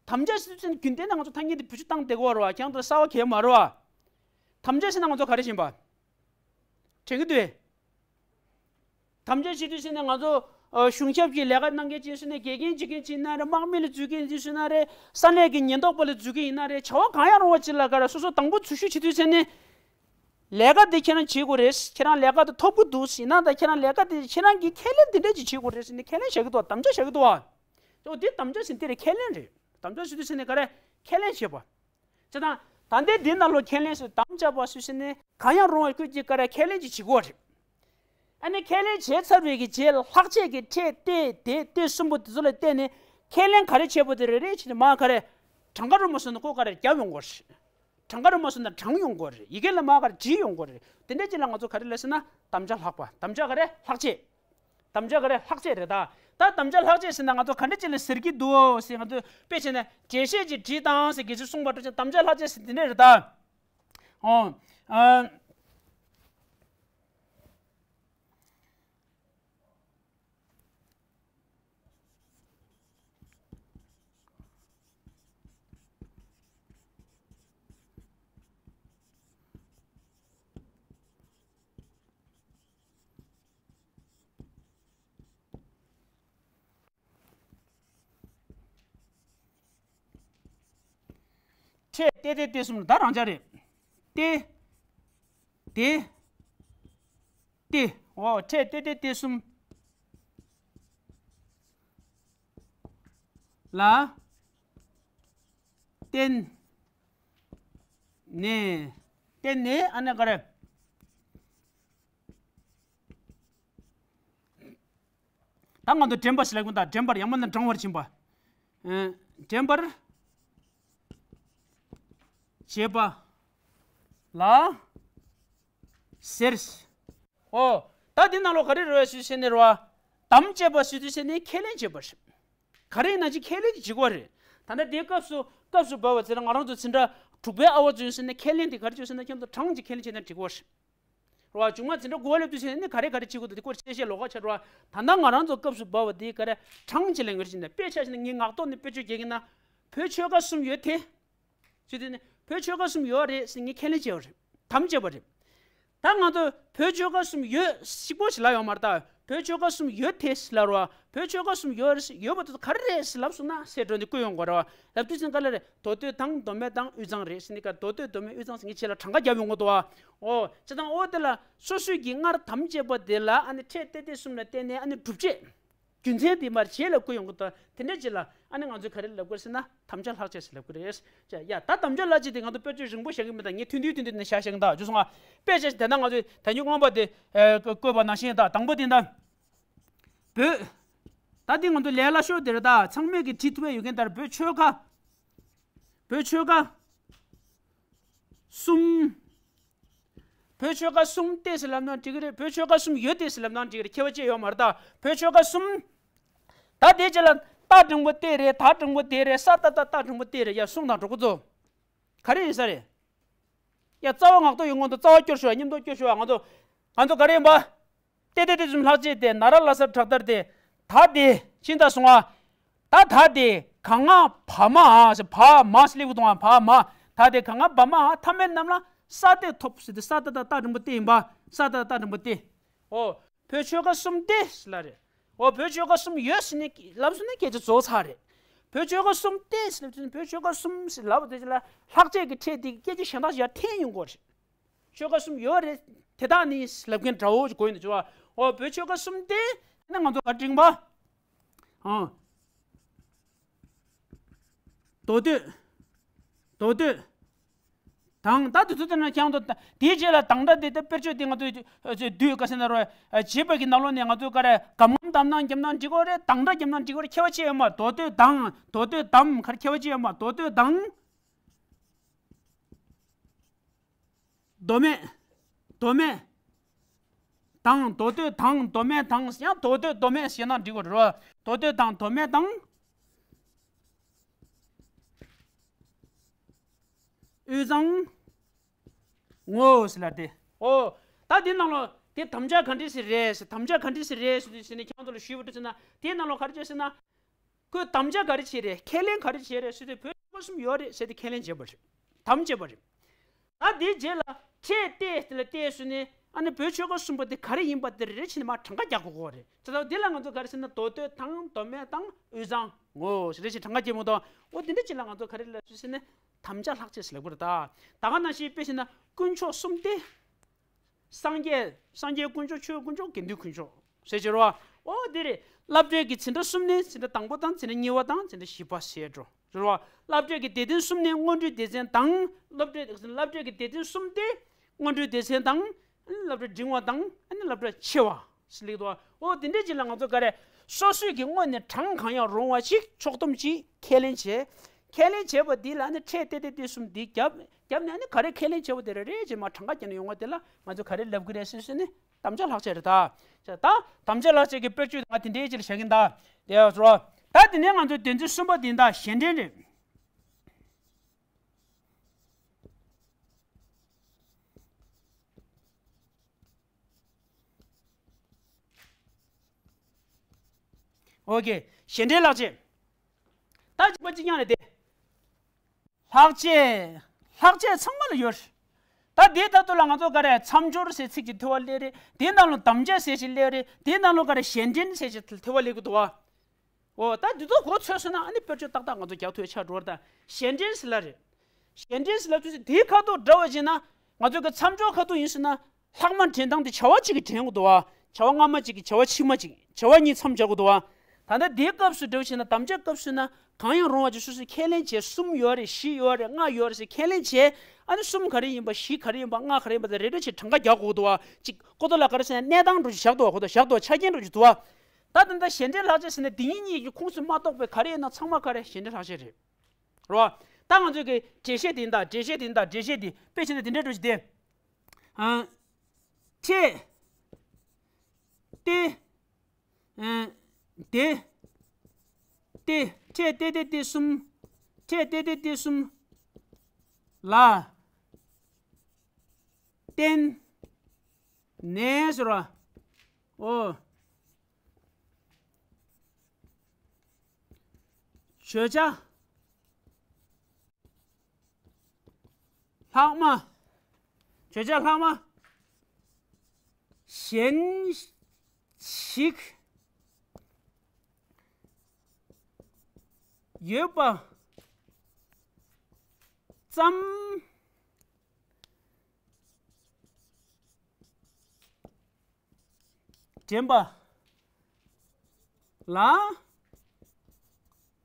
དམ་བཅའ་ཟེར་དུས་ཙམ་རྒྱུན་ལྡན་ན་ང་ཚོ་ཐ་སྙད་དེ་བེད་སྤྱོད་བཏང་བསྡད་ཀྱི་ཡོད་རེད་བ། ཁྱེད་རང་ཚོ་གསར་པ་གང་ཡང་མ་རེད་བ། དམ་བཅའ་ཟེར་ན་ང་ཚོ་ག་རེ་བྱེད་པ། དྲན་གྱི་འདུག་གས། དམ་བཅའ་བྱེད་དུས་ཟེར་ནས་ང་ཚོ་ཨ་གཞུང་ཞབས་ཀྱི་ལས་ཀ་གནང་མཁན་ཅིག་ཟེར་ནས་དགེ་རྒན་བྱེད་མཁན་ཅིག་ཡིན་ན་རེད། དམག་མི་ལ་འཛུལ་མཁན་ཅིག་ཟེར་ན་རེད། ས་གནས་ཀྱི་ཉེན་རྟོག་པ་ལ་འཛུལ་མཁན་ཡིན་ན་རེད། བྱ་བ་གང་ཡང་རུང་བ་ཅིག་ལ་ག་རེ་སོ་སོ་དང་པོ་འཛུལ་ཞུགས་བྱེད་དུས་ཟེར་ནས། ལས་ཀ་འདི་ཁྱེད་རང་བྱེད་དགོས་རེད། ཁྱེད་རང་ལས་ཀ་འདི་ཐོབ་ཀྱི་འདུག་ཡིན་ན་ད་ཁྱེད་རང་ལས་ཀ་འདི་ཁྱེད་རང་གིས་ཁས་ལེན་འདི་འདྲ་ཅིག་བྱེད་དགོས་རེད་ཟེར་ནས་ཁས་ལེན་བྱ་གི་འདུག་དམ་བཅའ་བྱ་གི་འདུག་བ། འོ་འདི་དམ་བཅའ་ཟེར་འདི་རེད། ཁས་ལེན་རེད། དམ་བཅའ་ཟེར་དུས་ཟེར་ནས་ག་རེ་ཁས་ལེན་བྱེད་པ། བྱས་ཙང་ད་ལྟའི་འདི་ནང་ལོགས་ཁས་ལེན་སུ་དམ་བཅའ་བ་སུ་ཟེར་ནས་གང་ཡང་རུང་བ་ཁྱོད་ཀྱིས་ག་རེ་ཁས་ལེན་ཅིག་བྱེད་དགོས་རེད། ཨ་ནི་ཁས་ལེན་བྱས་ཚར་བའི་གི་རྗེས་ལ་ལྷག་བཅས་ཀྱི་ཕྲད་དེ་དེ་དེ་གསུམ་པོ་དེ་ཚོ་ལ་བརྟེན་ནས་ཁས་ལེན་ག་རེ་བྱས་པ་དེ་རེ་རེ་བྱས་ནས་མ་ག་རེ་གྲངས་ཀ་རུ་མ་སོང་ན་ཁོ་ག་རེ་རྒྱབ་ཡོང་དགོས་རེད། གྲངས་ཀ་རུ་མ་སོང་ན་བགྲངས་ཡོང་དགོས་རེད། ཡི་གེ་ལ་མ་ག་རེ་བྲིས་ཡོང་དགོས་རེད། དེ་འདྲ་ཅིག་ལ་ང་ཚོ་ག་རེ་ལབ་ཟེར་ན་དམ་བཅའ་ལྷག་པ། དམ་བཅའ་ག་རེ་ལྷག་བཅས། དམ་བཅའ་ག་རེ་ལྷག་བཅས་རེད་ད། ད་དམ་བཅའ་ལྷག་བཅས་ཟེར་ན་ང་ཚོ་ག་འདྲ་ཅིག་ལ་ཟེར་གྱི་འདུག་ཟེར་ང་ཚོས་དཔེ་བྱས་ན་འགྲེལ་བཤད་ཅིག་བྲིས་དང་ཟེར་གྱི་ཅིག་གསུངས་པ་འདྲ་ཅིག་དམ་བཅའ་ལྷག་བཅས་ཟེར་དེ་འདྲ་རེད་ད། ཨོ། ཨ། ཕྲད་ཏེ་ཏེ་ཏེ་གསུམ་ད་རང་འཇགས་རེད། ཏེ། ཏེ། ཏེ། འོ་ཕྲད་ཏེ་ཏེ་ཏེ་གསུམ་ལ་བརྟེན་ནས། བརྟེན་ནས་ཨ་ནི་ག་རེ། ད་ང་ཚོ་འདྲེན་པ་ཞིག་ལ་ཀུན་དང་འདྲེན་པར་ཡང་མིན་ན་འབྲང་བར་བྱེད་པ། ཨ། འདྲེན་པར་བྱེད་པ་ལ་ཟེར། ཨོ། ད་འདི་ནང་ལོགས་ག་རེ་རེད་ཟེར་ནས་རེད་བ། དམ་བཅས་པ་ཟེར་དུས་ཟེར་ནས་ཁས་ལེན་བྱེད་པ་རེད། ག་རེ་ཡིན་ན་ཅིག་ཁས་ལེན་གྱི་བྱེད་སྒོ་རེད། ད་ལྟ་དེའི་སྐབས་སུ་སྐབས་སུ་བབས་པ་ཟེར་ན་ང་རང་ཚོ་འཛིན་གྲྭ་དྲུག་པའི་ཨ་བ་ཚོ་ཡིན་ཟེར་ན་ཁས་ལེན་དེ་ག་རེ་བྱེད་ཟེར་ན་ཁྱེད་ཚོ་གྲངས་ཀྱི་ཁས་ལེན་བྱེད་ན་འགྲིག་གི་རེད། རེད་བ། མཇུག་མ་འཛིན་གྲྭ་དགུ་པ་སླེབས་དུས་ཙམ་ནས་ག་རེ་ག་རེ་བྱེད་དགོས་འདུག་དེ་སྐོར་གསལ་བཤད་ལོགས་ཀ་ཆགས་འགྲོ་བ། ད་ལྟ་ང་རང་ཚོ་སྐབས་སུ་བབས་པ་དེ་ག་རེ་གྲངས་ཅིག་ལ་ངོས་བཞིན་ནས། དཔེ་ཆ་བཞག་ན་ངས་ངག་ཐོག་ནས་དཔེ་བརྗོད་རྒྱག་གི་ན། བོད་ཆོལ་ཁ་གསུམ་ཡོད་དེ། ཅི་སྟེ་ནི་བོད་ཆོལ་ཁ་གསུམ་ཡོད་རེད་ཟེར་ངས་ཁས་ལེན་བྱས་པ་རེད། དམ་བཅས་པ་རེད། ད་ང་ཚོ་བོད་ཆོལ་ཁ་གསུམ་ཡོད་གཅིག་པོ་ཞིག་ལབ་ཡོད་མ་རེད་ད། བོད་ཆོལ་ཁ་གསུམ་ཡོད་དེ་ཞིག་ལབ་རོགས། བོད་ཆོལ་ཁ་གསུམ་ཡོད་རེད་ཟེར། ཡོད་པ་དེ་ཚོ་ག་རེ་རེད་ཟེར་ལབ་སོང་ན་ཟེར་འགྲོ་འདི་བཀོད་ཡོང་གི་རེད་བ། ལབ་དུས་ཙང་ག་ལ་རེད། མདོ་སྟོད་དང་མདོ་སྨད་དང་དབུས་གཙང་རེད་ཟེར་ནི་ཀ། མདོ་སྟོད་མདོ་སྨད་དབུས་གཙང་ཟེར་ངས་ཁྱེད་ལ་གྲངས་ཀ་བརྒྱབ་ཡོང་གི་འདུག་བ། ཨོ་ཅི་དང་ཨོ་དེ་ལ་སོ་སོའི་གི་སྔར་དམ་བཅས་པ་དེ་ལ་ཨ་ནི་ཕྲད་ཏེ་ཏེ་གསུམ་ལ་བརྟེན་ནས་ཨ་ནི་སྒྲུབ་བྱེད། རྒྱུ་མཚན་དེ་མར་རྗེས་ལ་བཀོད་ཡོང་གི་འདུག་དེ་འདྲ་ཅིག་ལ་ཨ་ནི་ང་ཚོས་ག་རེ་ལབ་དགོས་ཟེར་ན་དམ་བཅའ་ལྷག་བཅས་ཟེར་ལབ་དགོས་རེད། ཡ་ད་དམ་བཅའ་ལྷག་བཅས་དེ་ང་ཚོ་དཔེ་བརྗོད་རིང་པོ་བྱ་གི་མི་འདུག་ངས་ཐུང་ཐུང་ཐུང་ཐུང་ནས་བྱ་བྱ་གི་འདུག་བྱས་སོང་ང་། དཔེ་ཆ་ཞིག་དེ་ན་ང་ཚོས་ད་ཉུ་རྔོན་པ་དེ་བཀོད་པ་ནང་བཞིན་ད་དང་པོ་དེ་ད་བོད། ད་དེ་ང་ཚོ་ལས་སླ་ཤོས་དེ་རེད། ད་ཚང་མས་ཀྱི་བྲིས་ཐུབ་པ་ཡོད་མཁན་ལྟར་བོད་ཆོལ་ཁ། བོད་ཆོལ་ཁ་གསུམ། བོད་ཆོལ་ཁ་གསུམ་སྟེ་ཟེར་ལབ་ན་འགྲིག་གི་རེད། བོད་ཆོལ་ཁ་གསུམ་ཡོད་དེ་ཟེར་ལབ་ན་འགྲིག་གི་རེད། ཁྱད་པར་ཅི་ཡོད་མ་རེད་ད། བོད་ཆོལ་ཁ་གསུམ། ད་དེ་རྗེས་ལ་ཏ་འགྲེང་བུ་སྟེ་རེད། ད་འགྲེང་བུ་དེ་རེད། ས་ཏ་ཏ་ཏ་འགྲེང་བུ་སྟེ་རེད། ཡ་གསུངས་དང་གྲོགས་པོ་ཚོ། ག་རེ་ཡིན་ས་རེད། ཡ་རྩ་བ་ངག་ཐོག་ཡོད་སྔོན་དུ་རྩ་བ་སྐྱོར་ཞུ་བ། མཉམ་དུ་སྐྱོར་ཞུ་བ། ང་ཚོ་ང་ཚོ་ག་རེ་ཡིན་པ། ཏེ་ཏེ་ཏེ་གསུམ་ལྷག་བཅས་ཏེ་ན་ར་ལ་ས་དྲག་མཐར་ཏེ། ད་དེ་ཕྱིན་ད་སོང་ང་། ད་ད་དེ་ག་ང་བ་མ་ཨ་ཟེར། བ་མ་ཟེར་ལེགས་པོ་གཏོང་བ། བ་མ། ད་དེ་ག་ང་བ་མ་ཨ་མཐའ་མེད་རྣམས་ལ་ས་སྟེ་ཐོབ་ཟེར་ཏེ། ས་ཏ་ཏ་ཏ་འགྲེང་བུ་སྟེ་ཡིན་པ། ས་ཏ་ཏ་འགྲེང་བུ་སྟེ། ཨོ། བོད་ཆོལ་ཁ་གསུམ་སྟེ་ཟེར་ལ་རེད། ཨོ་བོད་ཆོལ་ཁ་གསུམ་ཡོད་ཟེར་ནས་ལབ་སོང་ན་སྐད་ཆ་རྫོགས་ཚར་རེད། བོད་ཆོལ་ཁ་གསུམ་སྟེ་ཟེར་ལབ་དུས་བོད་ཆོལ་ཁ་གསུམ་ཟེར་ལབ་དེ་ལ་ལྷག་བཅས་ཀྱི་ཕྲད་དེ་གི་སྐད་ཆ་གཞན་དག་ཞིག་ཡར་འཐེན་ཡོང་གི་རེད། ཆོལ་ཁ་གསུམ་ཡོད་རེད། དེ་དག་ནི་ལབ་མཁན་འདྲ་བོ་ཞིག་གོ་ཡོང་དུ་བྱུང་བ། ཨོ་བོད་ཆོལ་ཁ་གསུམ་སྟེ་ནི་ང་ཚོ་ག་འགྲིག་པ། ཨང་། མདོ་སྟོད། མདོ་སྟོད། དང་། ད་དུས་ཚོད་དེ་ན་ཁྱང་དུ་དེའི་རྗེས་ལ་དང་སྒྲ་དེ་ད་དཔེར་བརྗོད་དེ་ང་ཚོས་བསྡུས་དཀའ་སེ་ན་རོ། བྱེད་པ་གི་ནང་ལོགས་ནས་ང་ཚོས་ག་རེ་གམ་གམ་དམ་དམ་གྱམ་དམ་འགྲིག་གོ་རེད། དང་སྒྲ་གྱམ་དམ་འགྲིག་གོ་རེད། ཁྱད་པར་ཅི་ཡོད་མ། མདོ་སྟོད་དང་། མདོ་སྟོད་དམ་ག་རེ་ཁྱད་པར་ཅི་ཡོད་མ། མདོ་སྟོད་དང་། མདོ་སྨད། མདོ་སྨད། དང་། མདོ་སྟོད་དང་། མདོ་སྨད་དང་། ཡང་མདོ་སྟོད་མདོ་སྨད་ཞེས་ན་འགྲིག་གོ་རེད་རོ། མདོ་སྟོད་དང་། མདོ་སྨད་དང་། དབུས་གཙང་། ངོ་ཟེར་ལ་དེ། ཨོ། ད་དེ་ནང་ལོ་དེ་དམ་བཅའ་ག་འདྲ་ཞིག་རེད་ཟེར། དམ་བཅའ་ག་འདྲ་ཞིག་རེད་ཟེར་དུས་ཟེར་ནས་ཁྱང་ཚོ་ལ་ཞུས་པ་འདྲ་ཟེར་ན། དེ་ནང་ལོ་ག་རེ་བྱས་ཟེར་ན། ཁོས་དམ་བཅའ་ག་རེ་བྱས་རེད། ཁས་ལེན་ག་རེ་བྱས་རེད་ཟེར་དུས་བོད་ཆོལ་ཁ་གསུམ་ཡོད་རེད་ཟེར་ཏེ་ཁས་ལེན་བྱས་པ་རེད། དམ་བཅས་པ་རེད། ད་དེའི་རྗེས་ལ་ཕྲད་སྟེ་དེ་ལ་བལྟས་སོང་ནས་ཨ་ནི་བོད་ཆོལ་ཁ་གསུམ་པོ་དེ་ག་རེ་ཡིན་པ་དེ་རེ་རེ་བྱས་ནས་མར་གྲངས་ཀ་རྒྱག་དགོས་ཀྱི་རེད། དེ་ལྟར་དེ་ལ་ང་ཚོ་ག་རེ་ཟེར་ན་མདོ་སྟོད་དང་མདོ་སྨད་དང་དབུས་གཙང་ངོ་ཟེར་རེ་བྱས་གྲངས་ཀ་རྒྱག་མི་འདུག་འོ་དེ་འདྲ་ཅིག་ལ་ང་ཚོ་ག་རེ་ལབ་ཟེར་ན་དམ་བཅའ་ལྷག་བཅས་ཟེར་ལབ་ཀྱི་རེད། ད་ད་ག་ནང་བཞིན་དཔེ་བྱས་ན་དཀོན་མཆོག་གསུམ་སྟེ། སངས་རྒྱས། སངས་རྒྱས་དཀོན་མཆོག་ཆོས་དཀོན་མཆོག་དགེ་འདུན་དཀོན་མཆོག་ཟེར་གྱི་རེད་བ། འོ་དེ་རེད། བསླབ་གྲྭའི་གི་འཛིན་གྲྭ་གསུམ་ནི་འཛིན་གྲྭ་དང་པོ་དང་འཛིན་གྲྭ་གཉིས་པ་དང་འཛིན་གྲྭ་བཞི་པ་ཟེར་འགྲོ་རེད་བ། བསླབ་གྲྭའི་གི་སྡེ་ཚན་གསུམ་ནི་སྔོན་འགྲོའི་སྡེ་ཚན་དང་། སློབ་གྲྭའི་བསླབ་གྲྭའི་གི་སྡེ་ཚན་གསུམ་སྟེ། སྔོན་འགྲོའི་སྡེ་ཚན་དང་། ཨ་ནི་བསླབ་གྲྭ་འབྲིང་བ་དང་། ཨ་ནི་བསླབ་གྲྭ་ཆེ་བ་ཟེར་ལེགས་འདུག་བ། འོ་དེ་འདྲས་ཅིག་ལ་ང་ཚོ་ག་རེ། སོ་སོའི་གི་དངོས་ནས་གྲངས་གང་ཡང་རུང་བ་ཞིག་ཕྱོགས་བསྡོམས་ཅིག་ཁས་ལེན་བྱས། ཁས་ལེན་བྱས་པ་འདི་ལ་ནི་ཕྲད་ཏེ་ཏེ་ཏེ་གསུམ་འདི་བརྒྱབ་བརྒྱབ་ནས་ཨ་ནི་ག་རེ་ཁས་ལེན་བྱས་པ་དེ་རེ་རེ་བྱས་མར་གྲངས་ཀ་བརྒྱབ་ནས་ཡོང་བ་དེ་ལ་ང་ཚོ་ག་རེ་ལབ་གི་རེད་ཟེར་ཟེར་ནི་དམ་བཅའ་ལྷག་བཅས་རེད་ད། ད་དམ་བཅའ་ལྷག་བཅས་ཀྱི་དཔེར་བརྗོད་ང་དེ་འདྲའི་ཅིག་ལ་བཞག་གིན་ད། དེ་ཡག་སོ། ད་དེ་ནས་ང་ཚོ་དོན་ཚན་གསུམ་པ་འདི་ད་གཞན་འདྲེན་རེད། ཨོ་ཀེ། གཞན་འདྲེན་ལྷག་བཅས། ད་གཅིག་པ་གཅིག་རྐྱང་རེད་དེ། ལྷག་བཅས། ལྷག་བཅས་ཚང་མ་ལ་ཡོད། ད་དེའི་ཐད་དུ་ལ་ང་ཚོ་ག་རེ་མཚམས་སྦྱོར་ཟེར་ཚིག་ཅིག་ཐེ་བ་སླེབས་རེད། དེའི་ནང་ལ་དམ་བཅའ་ཟེར་ཞིག་སླེབས་རེད། དེའི་ནང་ལ་ག་རེ་གཞན་འདྲེན་ཟེར་ཞིག་ཐེ་བ་སླེབས་ཀྱི་འདུག་བ། འོ་ད་འདི་ཚོ་གོ་ཚོད་སོང་ན་ཨ་ནི་དཔེར་བརྗོད་ཏག་ཏག་ང་ཚོ་རྒྱག་ཐུབ་ཆགས་འགྲོ་བ། ད་གཞན་འདྲེན་ཟེར་ལ་རེད། གཞན་འདྲེན་ཟེར་ལབ་དུས་དེའི་ཁ་དོག་འདྲ་བ་བྱས་ན་ང་ཚོ་གི་མཚམས་སྦྱོར་ཁ་དོག་ཡིན་ཟེར་ན། ལྷག་མ་འདྲེན་སྟངས་དེ་བྱ་བ་གཅིག་གིས་འདྲེན་དགོས་འདུག་བ། བྱ་བ་སྔ་མ་གཅིག་གིས་བྱ་བ་ཕྱི་མ་གཅིག་བྱ་བ་གཉིས་མཚམས་སྦྱར་དགོས་འདུག་བ། ད་ལྟ་དེའི་སྐབས་སུ་འདྲ་བ་བྱས་ན་དམ་བཅའ་སྐབས་སུ་ན་གང་ཡང་རུང་བ་ཅིག་སོ་སོས་ཁས་ལེན་བྱས། གསུམ་ཡོད་རེད། བཞི་ཡོད་རེད། ལྔ་ཡོད་རེད་ཟེར་ཁས་ལེན་བྱས། ཨ་ནི་གསུམ་ག་རེ་ཡིན་པ། བཞི་ག་རེ་ཡིན་པ། ལྔ་ག་རེ་ཡིན་པ་དེ་རེ་རེ་བྱས་གྲངས་ཀ་རྒྱག་དགོས་འདུག་བ། གཅིག་ཀོ་ཏོ་ལ་ག་རེ་ཟེར་ན་གནས་སྟངས་འདྲ་བོ་ཞིག་བཞག་འདུག་བ། ཁོ་ད་བཞག་འདུག་བ། ཆ་རྐྱེན་འདྲ་བོ་ཞིག་འདུག་བ། ད་ད་ལྟ་གཞན་འདྲེན་ལྷག་བཅས་ཟེར་ན་དེ་གཉིས་གཉིས་ཀྱི་ཁོངས་སུ་མ་གཏོགས་པའི་ག་རེ་ཡིན་ན་ཚང་མ་ག་རེ་གཞན་འདྲེན་ལྷག་བཅས་རེད། རེད་བ། ད་ང་ཚོས་ཀྱི་འགྲེལ་བཤད་དེ་ཡིན་ད། འགྲེལ་བཤད་དེ་ཡིན་ད། འགྲེལ་བཤད་དེ་དཔེ་བྱས་ན་དེ་འདྲ་འགྲོ་ཞིག་སྟེ། ཨ། ཕྲད། ཏེ། ཨ། དེ། ཕྲད་ཏེ་ཏེ་ཏེ་གསུམ། ཕྲད་ཏེ་ཏེ་ཏེ་གསུམ། ལ། བརྟེན། ནས་ཟེར་བ། ཨོ། བརྗོད་བྱ་ལྷག་མ། བརྗོད་བྱ་ལྷག་མ་གཞན་ཞིག་ཡོད་པ་ཙམ། དྲན་པ་ལ་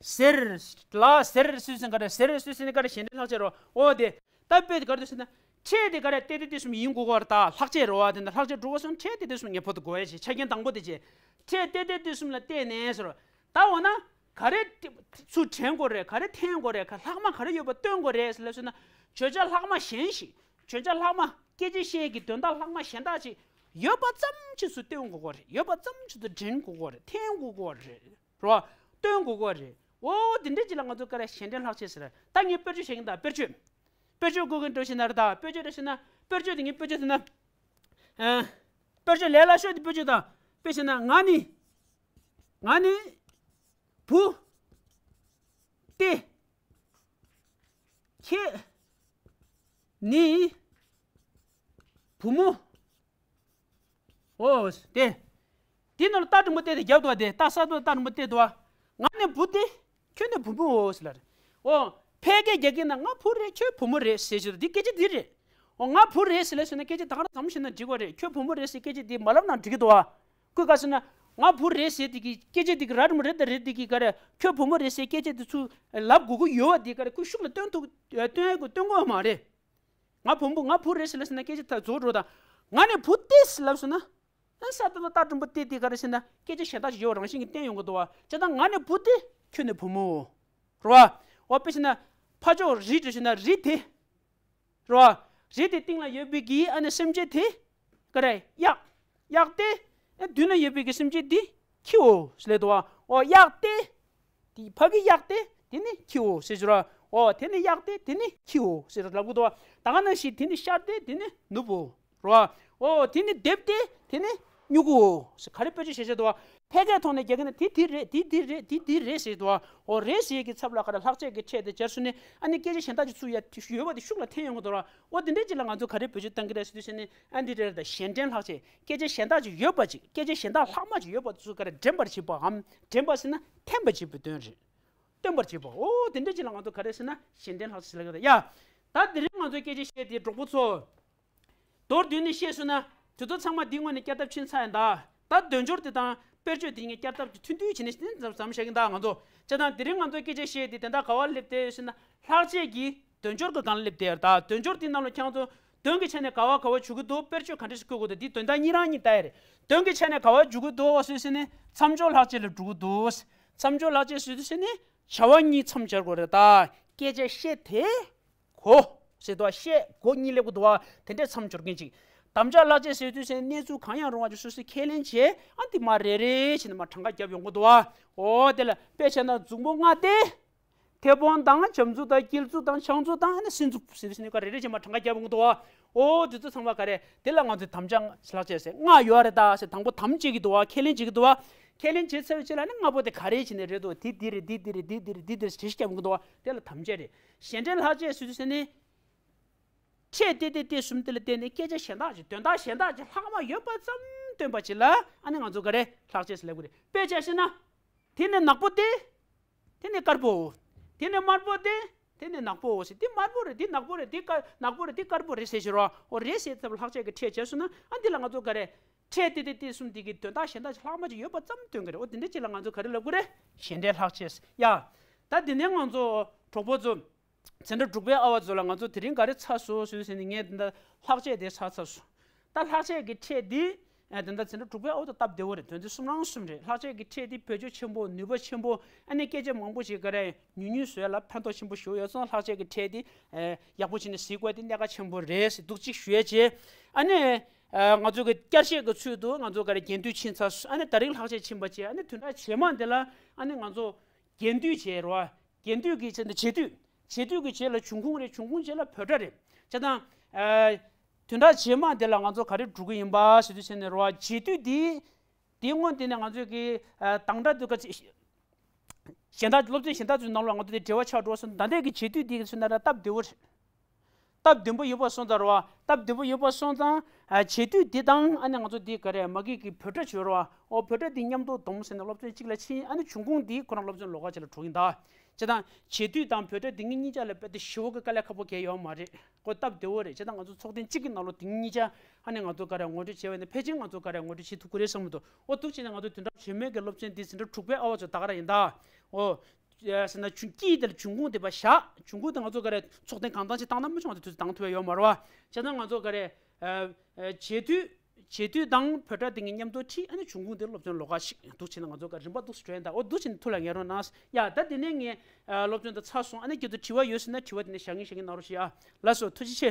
ཟེར། ལ་ཟེར་སུས་ཟེར་ག་རེ། ཟེར་སུས་ཟེར་ནི་ག་རེ། གཞན་དོན་ལྷག་བྱ་རོ། འོ་དེ། ད་དཔེ་དེ་ག་རེ་ཟེར་ན། ཕྲད་དེ་ག་རེ། ཏེ་ཏེ་ཏེ་གསུམ་ཡིན་དགོས་ཀྱི་རེད་ད། ལྷག་བྱ་རོ། བ་དེ་འདྲ་ལྷག་བྱ་འགྲོ་བ་སོང་། ཕྲད་ཏེ་ཏེ་གསུམ་ངེས་པར་དུ་དགོས་ཡ་ཞིག་ཆ་རྐྱེན་དང་པོ་དེ་བྱས། ཕྲད་ཏེ་ཏེ་ཏེ་གསུམ་ལ་བརྟེན་ནས་ཟེར་རོ། ད་འོ་ན། ག་རེ་ཚུར་དྲན་དགོས་རེད། ག་རེ་འཐེན་དགོས་རེད། ག་ལྷག་མ་ག་རེ་ཡོད་པ་སྟོན་དགོས་རེད་ཟེར་ལབ་སོང་ན། བརྗོད་བྱ་ལྷག་མ་གཞན་ཞིག་བརྗོད་བྱ་ལྷག་མ། སྐད་ཆ་བཤད་ཀྱི་དོན་དག་ལྷག་མ་གཞན་དག་ཅིག་ཡོད་པ་ཙམ་ཅིག་སུ་སྟོན་དགོས་ཀྱི་རེད། ཡོད་པ་ཙམ་ཅིག་ཏུ་དྲན་དགོས་ཀྱི་རེད། འཐེན་དགོས་ཀྱི་རེད། རེད་བ། སྟོན་དགོས་ཀྱི་རེད། འོ་དེ་འདྲ་ཅིག་ལ་ང་ཚོ་ག་རེ། གཞན་དོན་ལྷག་བྱ་ཟེར། ད་ངས་དཔེར་བརྗོད་བྱེད་ཀྱི་ད། དཔེར་བརྗོད། དཔེར་བརྗོད་དགོས་ཀྱི་འགྲོ་བྱེད་ན་རེད་ད། དཔེར་བརྗོད་འགྲོ་བྱེད་ན། དཔེར་བརྗོད་དེ་ངས་དཔེར་བརྗོད་ཟེར་ན། ཨ། དཔེར་བརྗོད་ལས་སླ་ཤོས་དེ་དཔེར་བརྗོད་ད། དཔེ་བྱས་ན་ང་ནི། ང་ནི། བུ། སྟེ། ཁྱེད། ནི། བུ་མོ། འོ། དེ། དེ་ནང་ལ་རྟགས་འགྲེང་བུ་སྟེ་དེ་རྒྱབ་འདུག་བ། དེ་རྟགས་གསར་དུ་རྟགས་འགྲེང་བུ་སྟེ་འདུག་བ། ང་ནི་བུ་སྟེ། ཁྱོད་ནི་བུ་མོའོ་ཟེར་ལ་རེད། འོ། ཕལ་སྐད་རྒྱག་གིན་ན་ང་བུ་རེད། ཁྱོད་བུ་མོ་རེད་ཟེར་ཞིག་འདི་སྐད་ཆ་འདི་རེད། འོ། ང་བུ་རེད་ཟེར་ལབ་སོང་ན་སྐད་ཆ་ད་ག་རང་ཙམ་བཤད་ན་འགྲིག་གི་རེད། ཁྱོད་བུ་མོ་རེད་ཟེར་སྐད་ཆ་འདི་མ་ལབ་ན་འགྲིག་གི་འདུག་བ། ཁོས་ག་ཟེར་ན། ང་བུ་རེད་ཟེར་དེ་གི་སྐད་ཆ་དེ་གི་ར་འགྲེང་བུ་རེད་ད་རེད་དེ་གི་ག་རེ། ཁྱོད་བུ་མོ་རེད་ཟེར་སྐད་ཆ་དེ་ཚུར་ལབ་དགོས་ཀྱི་ཡོད་བ། དེ་ག་རེ། ཁོས་ཤུགས་ལ་སྟོན་ཐུབ་སྟོན་ཡ་གི་སྟོན་གོ་མ་རེད། ང་བུ་མོ། ང་བུ་རེད་ཟེར་ལབ་སོང་ན་སྐད་ཆ་ད་རྫོགས་འགྲོ་ད། ང་ནི་བུ་སྟེ་ཟེར་ལབ་སོང་ན། ཨ། གསར་དུ་རྟགས་འགྲེང་བུ་སྟེ་དེ་ག་རེ་ཟེར་ན་སྐད་ཆ་གཞན་དག་ཅིག་ཡོད་པ་རང་བཞིན་གྱིས་བསྟན་ཡོང་གི་འདུག་བ། བྱས་ཙང་ང་ནི་བུ་སྟེ་ཁྱོད་ནི་བུ་མོའོ། རེད་བ། འོ། དཔེ་བྱས་ན། ཕ་ཕྱོགས་རི་འགྲོ་བྱས་ན་རི་དེ། རེད་བ། རི་དེ་སྟེང་ལ་ཡོད་པའི་གི་ཨ་ནི་སེམས་ཅན་དེ་ག་རེ། གཡག་གཡག་སྟེ། ཨ། མདུན་ན་ཡོད་པའི་གི་སེམས་ཅན་འདི་ཁྱེའོ་ཟེར་ལབ་འདུག་བ། འོ། གཡག་སྟེ། དེ་ཕ་གི་གཡག་སྟེ་དེ་ནི་ཁྱེའོ་ཟེར་ཞུ་ར། འོ། དེ་ནི་གཡག་སྟེ་དེ་ནི་ཁྱེའོ་ཟེར་ལབ་གི་འདུག་བ། ད་ག་ནང་བཞིན་དེ་ནི་ཤར་ཏེ་དེ་ནི་ནུབ་བོ། རེད་བ། འོ། དེ་ནི་ལྡེབས་ཏེ་དེ་ནི་སྨྱུ་གུའོ་ཟེར། ག་རེ་དཔེ་ཆ་བཤད་བཤད་འདུག་བ། ཕལ་སྐད་ཐོག་ནས་རྒྱག་གིན་ན་དེ་དེ་རེད། དེ་དེ་རེད། དེ་དེ་རེད་ཟེར་འདུག་བ། འོ། རེད་ཟེར་གི་ཚབ་ལ་ག་རེ། ལྷག་བཅས་ཀྱི་ཕྲད་དེ་སྦྱར་སོང་ནས་ཨ་ནི་སྐད་ཆ་གཞན་དག་ཅིག་ཚུར་ཡ་ཡོད་པ་དེ་ཤུགས་ལ་འཐེན་ཡོང་གི་འདུག་ར། འོ། དེ་འདྲའི་ཅིག་ལ་ང་ཚོ་ག་རེ་བེད་སྤྱོད་བཏང་གི་རེད་ཟེར་དུས་ཟེར་ནས་ཨ་འདི་རེད་ད། གཞན་དོན་ལྷག་བཅས། སྐད་ཆ་གཞན་དག་ཅིག་ཡོད་པ་ཅིག་སྐད་ཆ་གཞན་དག་ལྷག་མ་ཅིག་ཡོད་པ་ཚུར་ག་རེ། འདྲེན་པར་བྱེད་པའམ། འདྲེན་པ་ཟེར་ན་འཐེན་པར་བྱེད་པའི་དོན་རེད། སྟོན་པར་བྱེད་པ། འོ། དེ་འདྲ་ཅིག་ལ་ང་ཚོ་ག་རེ་ཟེར་ན་གཞན་དོན་ལྷག་བཅས་ཟེར་ལབ་ཀྱི་རེད་ཡ། ད་དེ་རིང་ང་ཚོའི་སྐད་ཆ་བཤད་དེ་གྲོགས་པོ་ཚོ། མདོར་བསྡུས་ནས་བཤད་སོང་ན། དེ་ཚོ་ཚང་མ་འདི་སྔོན་ནས་བསྐྱར་ལྡབ་ཕྱིན་ཚར་ཡིན་ད། ད་དོན་སྦྱོར་དེ་དང་དཔེར་བརྗོད་དེ་གཉིས་བསྐྱར་ལྡབ་ཀྱི་ཐུང་ཐུང་བྱས་ནས་ཙམ་ཙམ་བཤད་ཀྱི་ད་ང་ཚོ། བྱས་ཙང་དེ་རིང་ང་ཚོའི་སྐད་ཆ་བཤད་དེ་དེ་འདྲ་ག་པར་སླེབས་བསྡད་ཡོད་ཟེར་ན། ལྷག་བཅས་ཀྱི་དོན་སྦྱོར་གྱི་སྒང་ལ་སླེབས་བསྡད་ཡོད་ད། དོན་སྦྱོར་དེ་ནང་ལ་ཁྱེད་ཚོ་དོན་གྱི་ཆ་ནས་ག་པར་ག་པར་འཇུག་གི་འདུག་དཔེར་བརྗོད་ག་འདྲ་ཞིག་བཀོད་དགོས་འདུག་འདི་དོན་དག་གཉིས་རང་གཉིས་ལྟ་ཡ་རེད། དོན་གྱི་ཆ་ནས་ག་པར་འཇུག་གི་འདུག་ཟེར་ཟེར་ནས་མཚམས་སྦྱོར་ལྷག་བཅས་ལ་འགྲོ་གི་འདུག་མཚམས་སྦྱོར་ལྷག་བཅས་ཟེར་དུས་ཟེར་ནས་བྱ་བ་གཉིས་མཚམས་སྦྱར་དགོས་རེད་ད། སྐད་ཆ་བཤད་དེ། གོ། ཟེར་དུས་བཤད་གོ་གཉིས་སླེབས་དགོས་འདུག་བ། དེ་འདྲའི་མཚམས་སྦྱོར་མཁན་ཅིག་དམ་བཅའ་ལྷག་བཅས་ཟེར་དུས་ཟེར་གནས་ཚུལ་གང་ཡང་རུང་བ་ཅིག་སོ་སོས་ཁས་ལེན་བྱས། ཨ་འདི་མར་རེ་རེ་བྱས་ནས་མར་གྲངས་ཀ་བརྒྱབ་ཡོང་གི་འདུག་བ། འོ། དེ་ལ་དཔེ་བྱས་ན་མཛུབ་མོ་ལྔ་སྟེ། མཐེ་བོང་དང་འཇམ་མཛུབ་དང་དཀྱིལ་མཛུབ་དང་བྱང་མཛུབ་དང་ཨ་ནི་སྲིན་མཛུབ་ཟེར་དུས་ཟེར་ནས་ཀ་རེ་རེ་བྱས་མར་གྲངས་ཀ་བརྒྱབ་ཡོང་གི་འདུག་བ། འོ། འདི་ཚོ་ཚང་མ་ག་རེ། དེ་ལ་ང་ཚོས་དམ་བཅའ་ལྷག་བཅས་ཟེར། ལྔ་ཡོད་རེད་ད་ཟེར་དང་པོ་དམ་བཅས་ཀྱི་འདུག་བ། ཁས་ལེན་བྱེད་ཀྱི་འདུག་བ། ཁས་ལེན་བྱས་ཚར་བའི་རྗེས་ལ་ནི་ལྔ་པོ་དེ་ག་རེ་བྱས་ནས་རེད་འདུག་དེ་འདི་རེད། འདི་འདི་རེད། འདི་འདི་རེད། འདི་འདི་རེད་ཟེར་གྲས་གཞི་བརྒྱབ་ཀྱི་འདུག་བ། དེ་ལ་དམ་བཅའ་རེད། གཞན་འདྲེན་ལྷག་བཅས་ཟེར་དུས་ཟེར་ནི། ཕྲད་ཏེ་ཏེ་ཏེ་གསུམ་དེ་ལ་བརྟེན་ནས་སྐད་ཆ་གཞན་དག་ཅིག་དོན་དག་གཞན་དག་ཅིག་ལྷག་མ་ཡོད་པ་ཙམ་སྟོན་པ་ཅིག་ལ་ཨ་ནི་ང་ཚོ་ག་རེ་ལྷག་བཅས་ཟེར་ལབ་ཀྱི་རེད། དཔེ་ཆ་བཤད་ན། དེ་ནི་ནག་པོ་སྟེ། དེ་ནི་དཀར་པོའོ། དེ་ནི་དམར་པོ་སྟེ། དེ་ནི་ནག་པོའོ་ཟེར། འདི་དམར་པོ་རེད། འདི་ནག་པོ་རེད། འདི་དཀར། ནག་པོ་རེད། འདི་དཀར་པོ་རེད་ཟེར་ཞོར་བ། འོ། རེད་ཟེར་ཚབ་ལྷག་བཅས་ཀྱི་ཕྲད་བྱས་སོང་ན་ཨ་འདི་ལ་ང་ཚོ་ག་རེ། ཕྲད་ཏེ་ཏེ་ཏེ་གསུམ་འདི་གི་དོན་དག་གཞན་དག་ཅིག་ལྷག་མ་ཅིག་ཡོད་པ་ཙམ་སྟོན་གྱི་རེད། འོ་དེ་འདྲ་ཅིག་ལ་ང་ཚོ་ག་རེ་ལབ་དགོས་རེད། གཞན་འདྲེན་ལྷག་བཅས་ཟེར་ཡ། ད་དེ་ནས་ང་ཚོ་གྲོགས་པོ་ཚོ། འཛིན་གྲྭ་དྲུག་པའི་ཨ་བ་ཚོ་ལ་ང་ཚོ་དེ་རིང་ག་རེ་ཚར་སོང་ཟེར་ཟེར་ནས་ངས་འདི་འདྲ་ལྷག་བཅས་དེ་ཚར་ཚར་སོང་། ད་ལྷག་བཅས་ཀྱི་ཕྲད་འདི། ཨ། དེ་འདྲ་འཛིན་གྲྭ་དྲུག་པའི་ཨ་བ་ཚོ་སྟབས་བདེ་བོ་རེད། དོན་ཚན་གསུམ་རང་གསུམ་རེད། ལྷག་བཅས་ཀྱི་ཕྲད་འདི་བེད་སྤྱོད་ཆེན་པོ། ནུས་པ་ཆེན་པོ། ཨ་ནི་སྐད་ཆ་མང་པོ་ཞིག་ག་རེ་ཉུང་ཉུང་བཟོ་ཡ་ལ་ཕན་ཐོགས་ཆེན་པོ་ཞིག་ཡོད་སོང་། ལྷག་བཅས་ཀྱི་ཕྲད་འདི། ཨ། ཡག་པོ་བྱས་ནས་གཟིགས་དགོས་དེ་གནད་འགག་ཆེན་པོ་རེད་ཟེར་འདུག་ཅིག་ཞུ་ཡ་བྱས། ཨ་ནི། ཨ། ང་ཚོ་གི་བསྐྱར་བཤད་ཀྱི་ཚུལ་དུ་ང་ཚོ་ག་རེ་རྒྱན་སྡུད་ཕྱིན་ཚར་སོང་། ཨ་ནི་ད་རིང་ལྷག་བཅས་ཕྱིན་པ་བྱས། ཨ་ནི་བདུན་ཕྲག་རྗེས་མ་འདི་ལ་ཨ་ནི་ང་ཚོ་རྒྱན་སྡུད་བྱས་རོ། རྒྱན་སྡུད་ཀྱི་ཆེད་དུ་འབྱེད་སྡུད། འབྱེད་སྡུད་ཀྱི་རྗེས་ལ་འབྱུང་ཁུངས་རེད། འབྱུང་ཁུངས་རྗེས་ལ་བོད་སྒྲ་རེད། བྱས་ཙང་། ཨ། བདུན་ཕྲག་རྗེས་མ་དེ་ལ་ང་ཚོ་ག་རེ་འགྲོ་གི་ཡིན་པ་ཞུ་དུས་ཕྱིན་ནས་རེད་བ། རྗེས་མཐུད་འདི། དེའི་སྔོན་དེ་ནས་ང་ཚོས་ཀྱི་ཨ་དང་སྒྲ་འདི་ག་ཅི། གཞན་དག་སློབ་ཚན་གཞན་དག་ཚོའི་ནང་ལ་ང་ཚོ་དེ་འབྲེལ་བ་ཆགས་འགྲོ་སོང་། ད་ལྟའི་གི་རྗེས་མཐུད་འདི་གི་ཚུལ་ན་ར་སྟབས་བདེ་བོ་རེད། སྟབས་བདེ་པོ་ཡོད་པ་སོང་ཙང་རེད་བ། སྟབས་བདེ་པོ་ཡོད་པ་སོང་ཙང་ཨ་རྗེས་མཐུད་འདི་དང་ཨ་ནི་ང་ཚོ་འདི་ག་རེ་མ་གི་གི་བོད་སྒྲ་བྱོས་རེད་བ། ཨོ་བོད་སྒྲ་འདི་མཉམ་དུ་སྡོམ་ཟེར་ནས་སློབ་ཚན་གཅིག་ལ་ཕྱིན། ཨ་ནི་འབྱུང་ཁུངས་འདི་ཁོ་རང་སློབ་ཚན་ལོགས་ཀ་གཅིག་ལ་འགྲོ་གི་ཡིན་ད། བྱས་ཙང་རྗེས་མཐུད་དང་བོད་སྒྲ་འདི་གཉིས་གཉིས་ཆ་ལ་དཔེ་དེ་ཞེ་པོ་གི་དཀའ་ལས་ཁག་པོ་གང་ཡོད་མ་རེད། ཁོ་སྟབས་བདེ་བོ་རེད། བྱས་ཙང་ང་ཚོ་ཚོགས་ཐེངས་གཅིག་གི་ནང་ལོགས་དེ་གཉིས་ཆ་ཨ་ནི་ང་ཚོ་ག་རེ་ངོ་སྤྲོད་བྱས་པ་ཡིན་ན་ཕལ་ཆེར་ང་ཚོ་ག་རེ་ངོ་སྤྲོད་བྱེད་ཐུབ་ཀྱི་རེད་བསམ་གྱི་འདུག་ཨོ་འདུག་བྱས་ན་ང་ཚོ་བདུན་ཕྲག་རྗེས་མའི་གི་སློབ་ཚན་འདི་འཛིན་གྲྭ་དྲུག་པའི་ཨ་བ་ཚོ་ད་ག་རང་ཡིན་ད། ཨོ། ཟེར་ན་བྱུང་དཀྱིལ་དེ་ལ་འབྱུང་ཁུངས་དེ་ཕར་བཞག་འབྱུང་ཁུངས་དེ་ང་ཚོ་ག་རེ་ཚོགས་ཐེངས་གང་འཚམ་ཞིག་བཏང་ན་མི་ཆུང་བ་དེ་དུས་ཚོད་བཏང་ཐུབ་ཡ་ཡོད་མ་རེད་བ། བྱས་ཙང་ང་ཚོ་ག་རེ། ཨ། ཨ། རྗེས་མཐུད། རྗེས་མཐུད་དང་བོད་སྒྲ་དེ་གཉིས་མཉམ་དུ་ཁྲིད། ཨ་ནི་འབྱུང་ཁུངས་དེ་སློབ་ཚན་ལོགས་ཀ་ཞིག་འདུག་བྱས་ན་ང་ཚོ་ག་རིམ་པ་འདུག་སེ་འགྲོ་ཡ་ཡིན་ད། ཨོ་འདུག་བྱས་ན་ཐུགས་ལ་ངེས་རོགས་གནང་། ཡ་ད་དེ་ནས་ངས་ཨ་སློབ་ཚན་དེ་ཚར་སོང་། ཨ་ནི་ཁྱེད་ཚོ་དྲི་བ་ཡོད་ཟེར་ན་དྲི་བ་དེ་ནས་བཞག་མཁན་བཞག་མཁན་གནང་རོགས་ཞུ་ཡ། ལགས་སོ། ཐུགས་རྗེ་ཆེ།